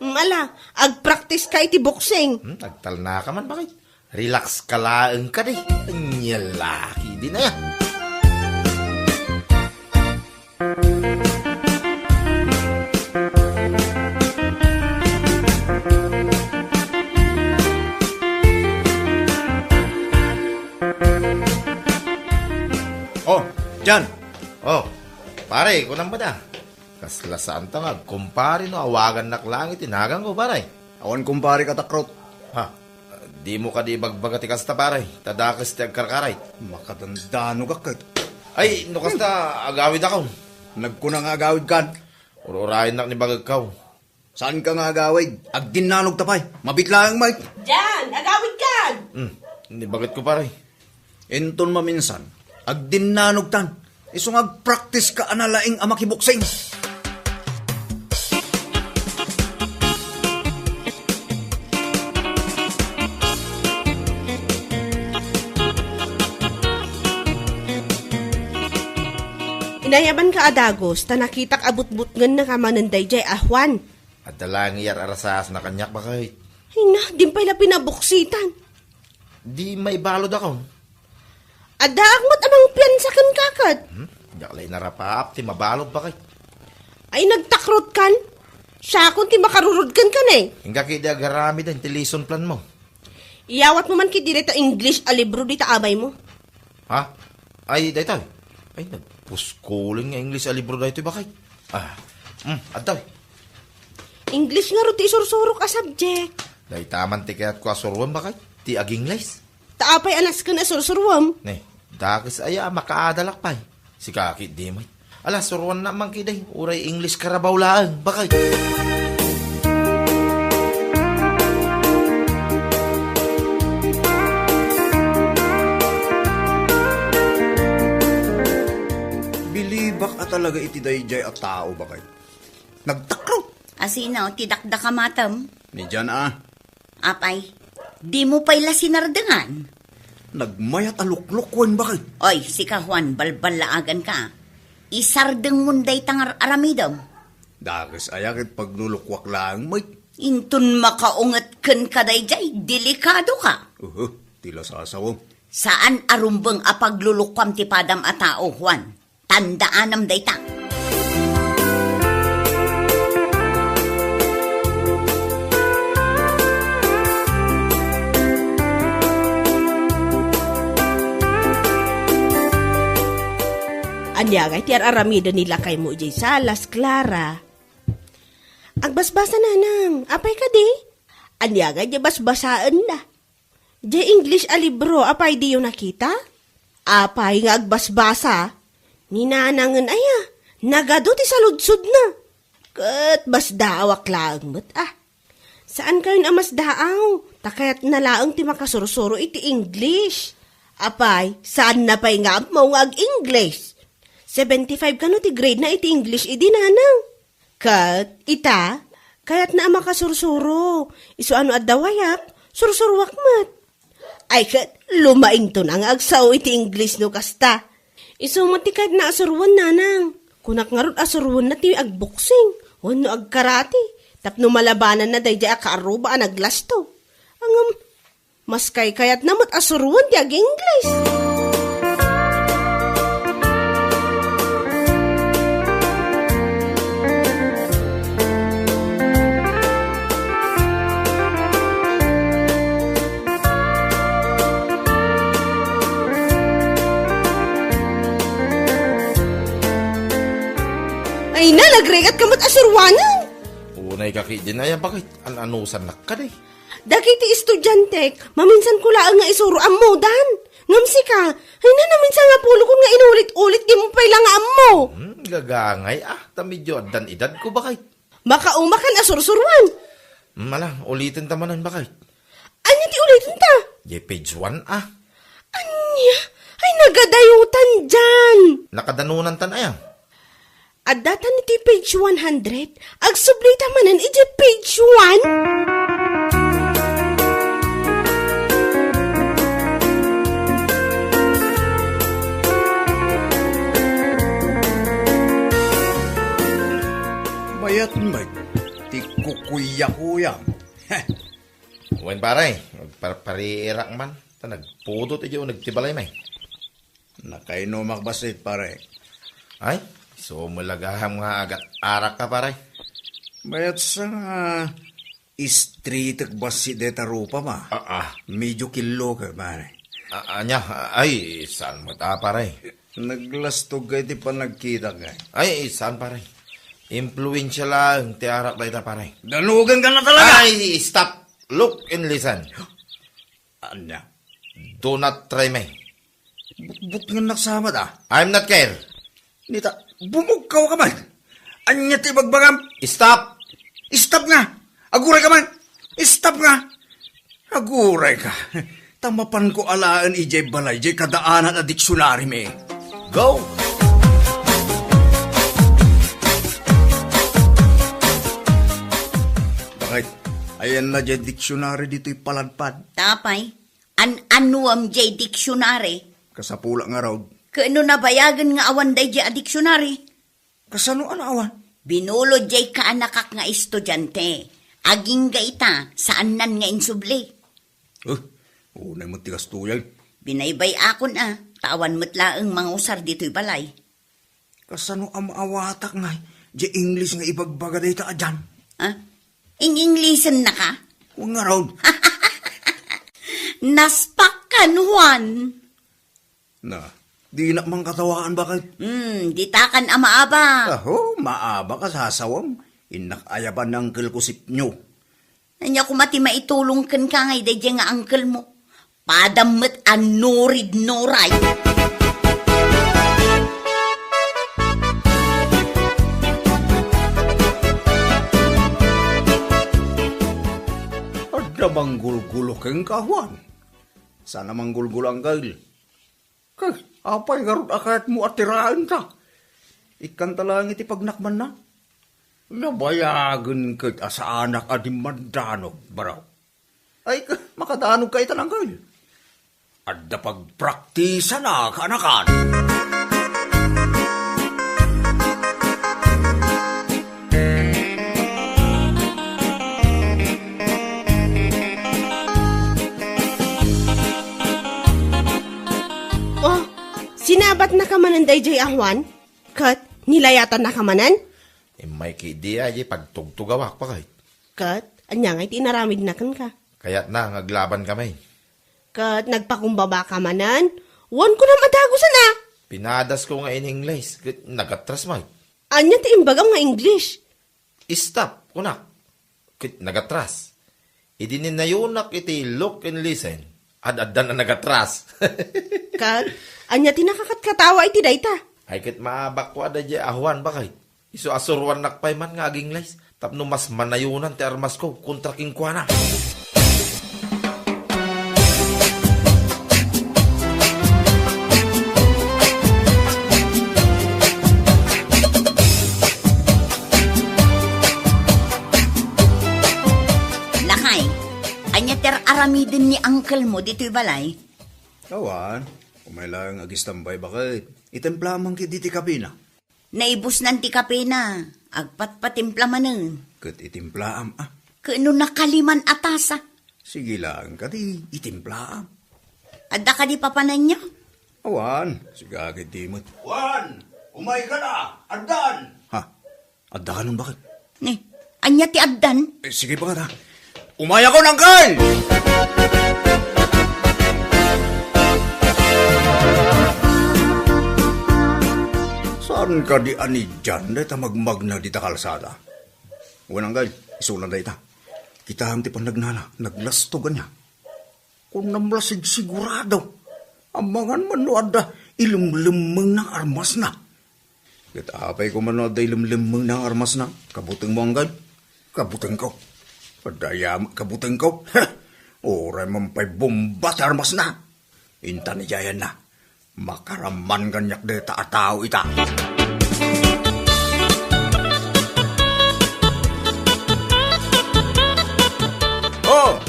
Mm, ala, agpractice ka iti boxing. Hmm, agtalna ka man, baket. Relax ka laeng kadi. Ania la ketdin aya. Oh, Jan. Oh, pare, kunam met a. Kasla saanta nga agkumpare no awagannak laeng iti naganko, pare. Awan kumpare ka, Takrot. Ha? Dimo kadi ibagbaga ti kasta, pare, ta dakes ti agkarkaray. Makadandanogak ket. Ay, no kasta, agawidakon. Nagkuna nga agawidkan. Ur-urayennak ni bagekkaw. Saanka nga agawid? Agdinnanogta pay. Mabiit laeng met. Jan, agawidkan! Hmm, ni bagetko, pare. Inton maminsan, agdinnanogtan. Isu nga agpraktiska a nalaing a makiboksing. Inayabanka a dagus, ta nakitak a butbutngennaka manen daydiay a Juan. Adda laeng iyar-arasasna kaniak, baket. Ay na, di pay la pinaboksitan. Di maibaludakon. Addaak met a mangpiansa kenka ket. Hmm? Diak la inarapaap ti mabalud, baket. Ay, nagtakrotkan? Siakon ti makarurod kenka, ne? Inka ketdi agaramiden ti lesson planmo. Iyawatmo man ketdi dayta English a libro dita abaymo. Ha? Ay, daytoy. Ay, nagpuskulen nga English a libro daytoy, baket. Ah, hmm, adtoy. English ngarud ti isursurok a subject. Dayta man ti kayatko a suroen, baket. Ti ag-English. Ta apay a nasken a sursuroem? Ne, dakes aya a makaadalak pay. Sika ketdi met. Ala, suroennak man ketdi, uray English Carabao laeng, baket. Bilibak a talaga iti daydiay a tao, baket. Nagtakrot. Asino ti dakdakamatem? Ni Jan a. Apay, dimo pay la sinardengan? Nagmayat a luklukuen, baket. Oy, sika, Juan, balballaaganka. Isardengmon dayta nga ar-aramidem. Dakes aya ket paglulukuak laeng met. Inton makaunget kenka daydiay, delikadoka. Uhu, ti lasasawem. Saan a rumbeng a paglulukuam ti padam a tao, Juan. Tandaanam dayta. Ania ngay ti ar-aramiden ni lakaymo idiay salas, Clara? Agbasbasa, nanang. Apay kadi? Ania ngay ti basbasaenna? Diay English a libro, apay diyo nakita? Apay nga agbasbasa? Ni nanangen aya, nagadu ti saludsodna. Ket masdaawak laeng met, a. Saankayon a masdaaw, ta kayatna laeng ti makasursuro iti English. Apay, saanna pay nga ammo nga ag-English? Seventy-five kano ti grade na iti English idi, nanang? Ket ita, kayatna a makasursuro. Isu a no adda wayak, sursuroak met. Ay ket, lumaington a nga agsao iti English no kasta. Isu met ti kayatna a suroen, nanang. Kunak ngarud a suroenna ti agboksing wenno agkarate tapno malabananna daydiay a kaarruba a naglasto. Ngem, maskay kayatna met a suroen ti ag-English. Ay na, nagrigat ka met a suroanen. Unay ka ketdin aya, baket? An-anusannak kadi? Dagiti estudiantek, maminsan ko laeng nga isuro, ammodan. Ngem sika, ay na, naminsan nga pulokon nga inulit-ulit, dimo pay la nga ammo. Hmm, gagangay, a, ta medio addan edadko, baket. Makaumakan a sursuroan. Hmm, ala, ulitenta manen, baket. Ania ti ulitenta? Diay page one, a. Ania? Ay, nagadayotan diay. Nakadanonantan aya? Addatan iti page one hundred. Agsublita manen iti page one. Mayat met ti kukuyakuya. Wen, pare, agparpariirak man. Ta nagpudot idiay uneg ti balaymi. Nakainumak bassit, pare. Ay, sumulagaham nga agat-arak ka, pare. Mayat sa nga istritek bassit deta rupa, ma. Ah, ah. Medyo killo ka, pare. Ah, ania? Ay, saan met a, pare? Naglastog ka iti panagkitak, eh. Ay, saan, pare? Impluensya laeng ti arak dayta, pare. Danugan ka na talaga! Ay, stop! Look and listen. Ania? Do not try me. Butbutngennak sa met, a. I'm not care. Nita, bumugkaw ka man. Ania ti ibagbagam? Stop! Stop nga! Aguray ka man! Stop nga! Aguray ka. Ta mapanko alaen idiay balay, diay kadaanan a diksionarimi. Go! Ayanna diay dictionary ditoy paladpad. Apay, an-anuem diay dictionary? Kasapulak ngarud. Ket no nabayagen nga awan daydiay a dictionary? Kasano a naawan? Binulod diay kaanakak nga estudiante. Agingga ita, saannan nga insubli. Eh, unay met ti kastoy. Binaybay-akon a, ta awan met laeng mangusar ditoy balay. Kasano a maawatak ngay diay English nga ibagbaga dayta a John? Ah? Ing-Englishennaka? Wen ngarud. Naspak kan Juan. Na, dinak man katawaan baket. Hmm, ditakan a maabak. Aho, maabak a sasawem. Innak ayaban ni uncle ko sipnyo. Ania koma ti maitulong kenka ngay daydiay nga uncle mo? Padam met a nurid nuray. Adda manggulgulo kenka, Juan? Saan a manggulgulo, uncle. Kay, apay ngarud a kayatmo a tiraenta? Ikkanta laeng iti pagnakmanna. Nabayagen ket a saanak a dimmandanog, baro. Ay, ka-, makadanog ka ita, uncle. Adda pagpraktisan a kaanakan. Oh, sinabatnaka manen daydiay a Juan? Ket nilayatannaka manen? Immay ketdi a, di pagtugtugawak, baket. Ket ania ngay ti inaramidna kenka? Kayatna nga aglabankami. Ket nagpakumbabaka manen? Wen, kunam a dagusen a! Pinadasko nga in-English, ket nagatras met. Ania ti imbagam nga English? Stop, kunak. Ket nagatras. Idi ninayonak iti look and listen, ad-addan a nagatras. Ket, ania ti nakakatkatawa iti dayta? Ay, ket maabakko a daydiay a Juan, baket. Isu a suruannak pay man nga ag-English, tapno mas manayonan ti armasko kontra kenkuana. Lakay, ania ti ar-aramiden ni uncle mo ditoy balay? Awan, umay laeng agistambay baket. Itimplaam man ketdi ti kapena. Naibusnan ti kapena, agpatpatimpla manen. Ket itimplaam, a. Ket no nakaliman a tasa? Sige laeng kadi, itimplaam. Adda kadi papananyo? Awan, siga ketdi met. Juan, umayka la, addan. Ha? Adda kanon baket? Ni, ania ti addan? Eh, sige pa nga ta. Umayakon, uncle! Saan kadi a ni John dayta magmagna dita kalsada? Wen, uncle, isuna dayta. Kitaem ti pannagnana, naglastog ania. Kunam la sigsigurado. Amangan man no adda ilemlemmengna nga armasna. Ket apay koma no adda ilemlemmengna nga armasna? Kabutengmo, uncle? Kabutengko. Adda aya met kabutengko. Uray man pay bomba ti armasna. Intan idiayanna. Makaraman kaniak dayta a tao ita. Oh,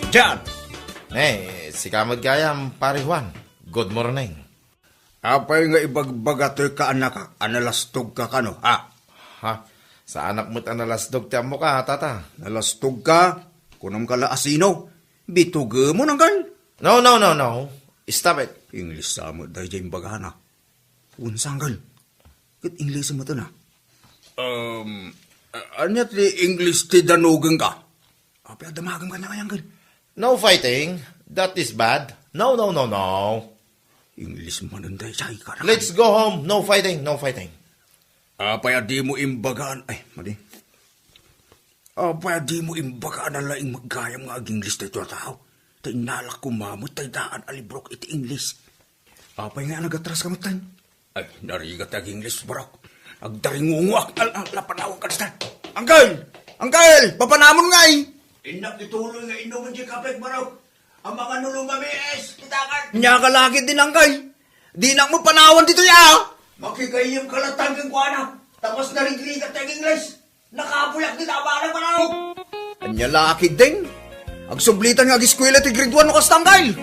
John! Ne, sika met gayam, Pare Juan. Good morning. Apay nga ibagbaga toy kaanakak a nalastogka kano, ha? Ha? Saanak met a nalastog ti ammoka, tata. Nalastogka? Kunamka la a sino? Bitugemon, uncle? No, no, no, no. Stop it. English sa met daydiay imbagana. Wen, uncle. Ket English met na. Um, a-, ania ti English ti danogengka? Apay a damagem kaniak, uncle? No fighting. That is bad. No, no, no, no. English manen daydiay, kanak. Let's go home. No fighting, no fighting. Apay a dimo imbagaan, ay, madi. Apay a dimo imbagaan a laeng met gayam nga ag-English daytoy a tao? Ta innalak koma met tay daan a librok iti English. Apay nga nagatraska metten? Ay, narigat ti ag-English, barok. Agdaringungoak, al-, al-, lapanawan ka, Stan. Uncle! Uncle! Papanamon ngay! Innak ituloy nga inumen ti kapek, barok. Amangan no lumamiis, kitakan. Nia ka lagi din, uncle. Dinak met panawan ditoy, a. Makigayyem ka latta kenkuana. Ta mas narigrigat ti ag-English. Nakabuyak dita a banag, barok. Ya laki, Ding. Agsublitan nga agiskwela ti grade one no kasta, Angkel.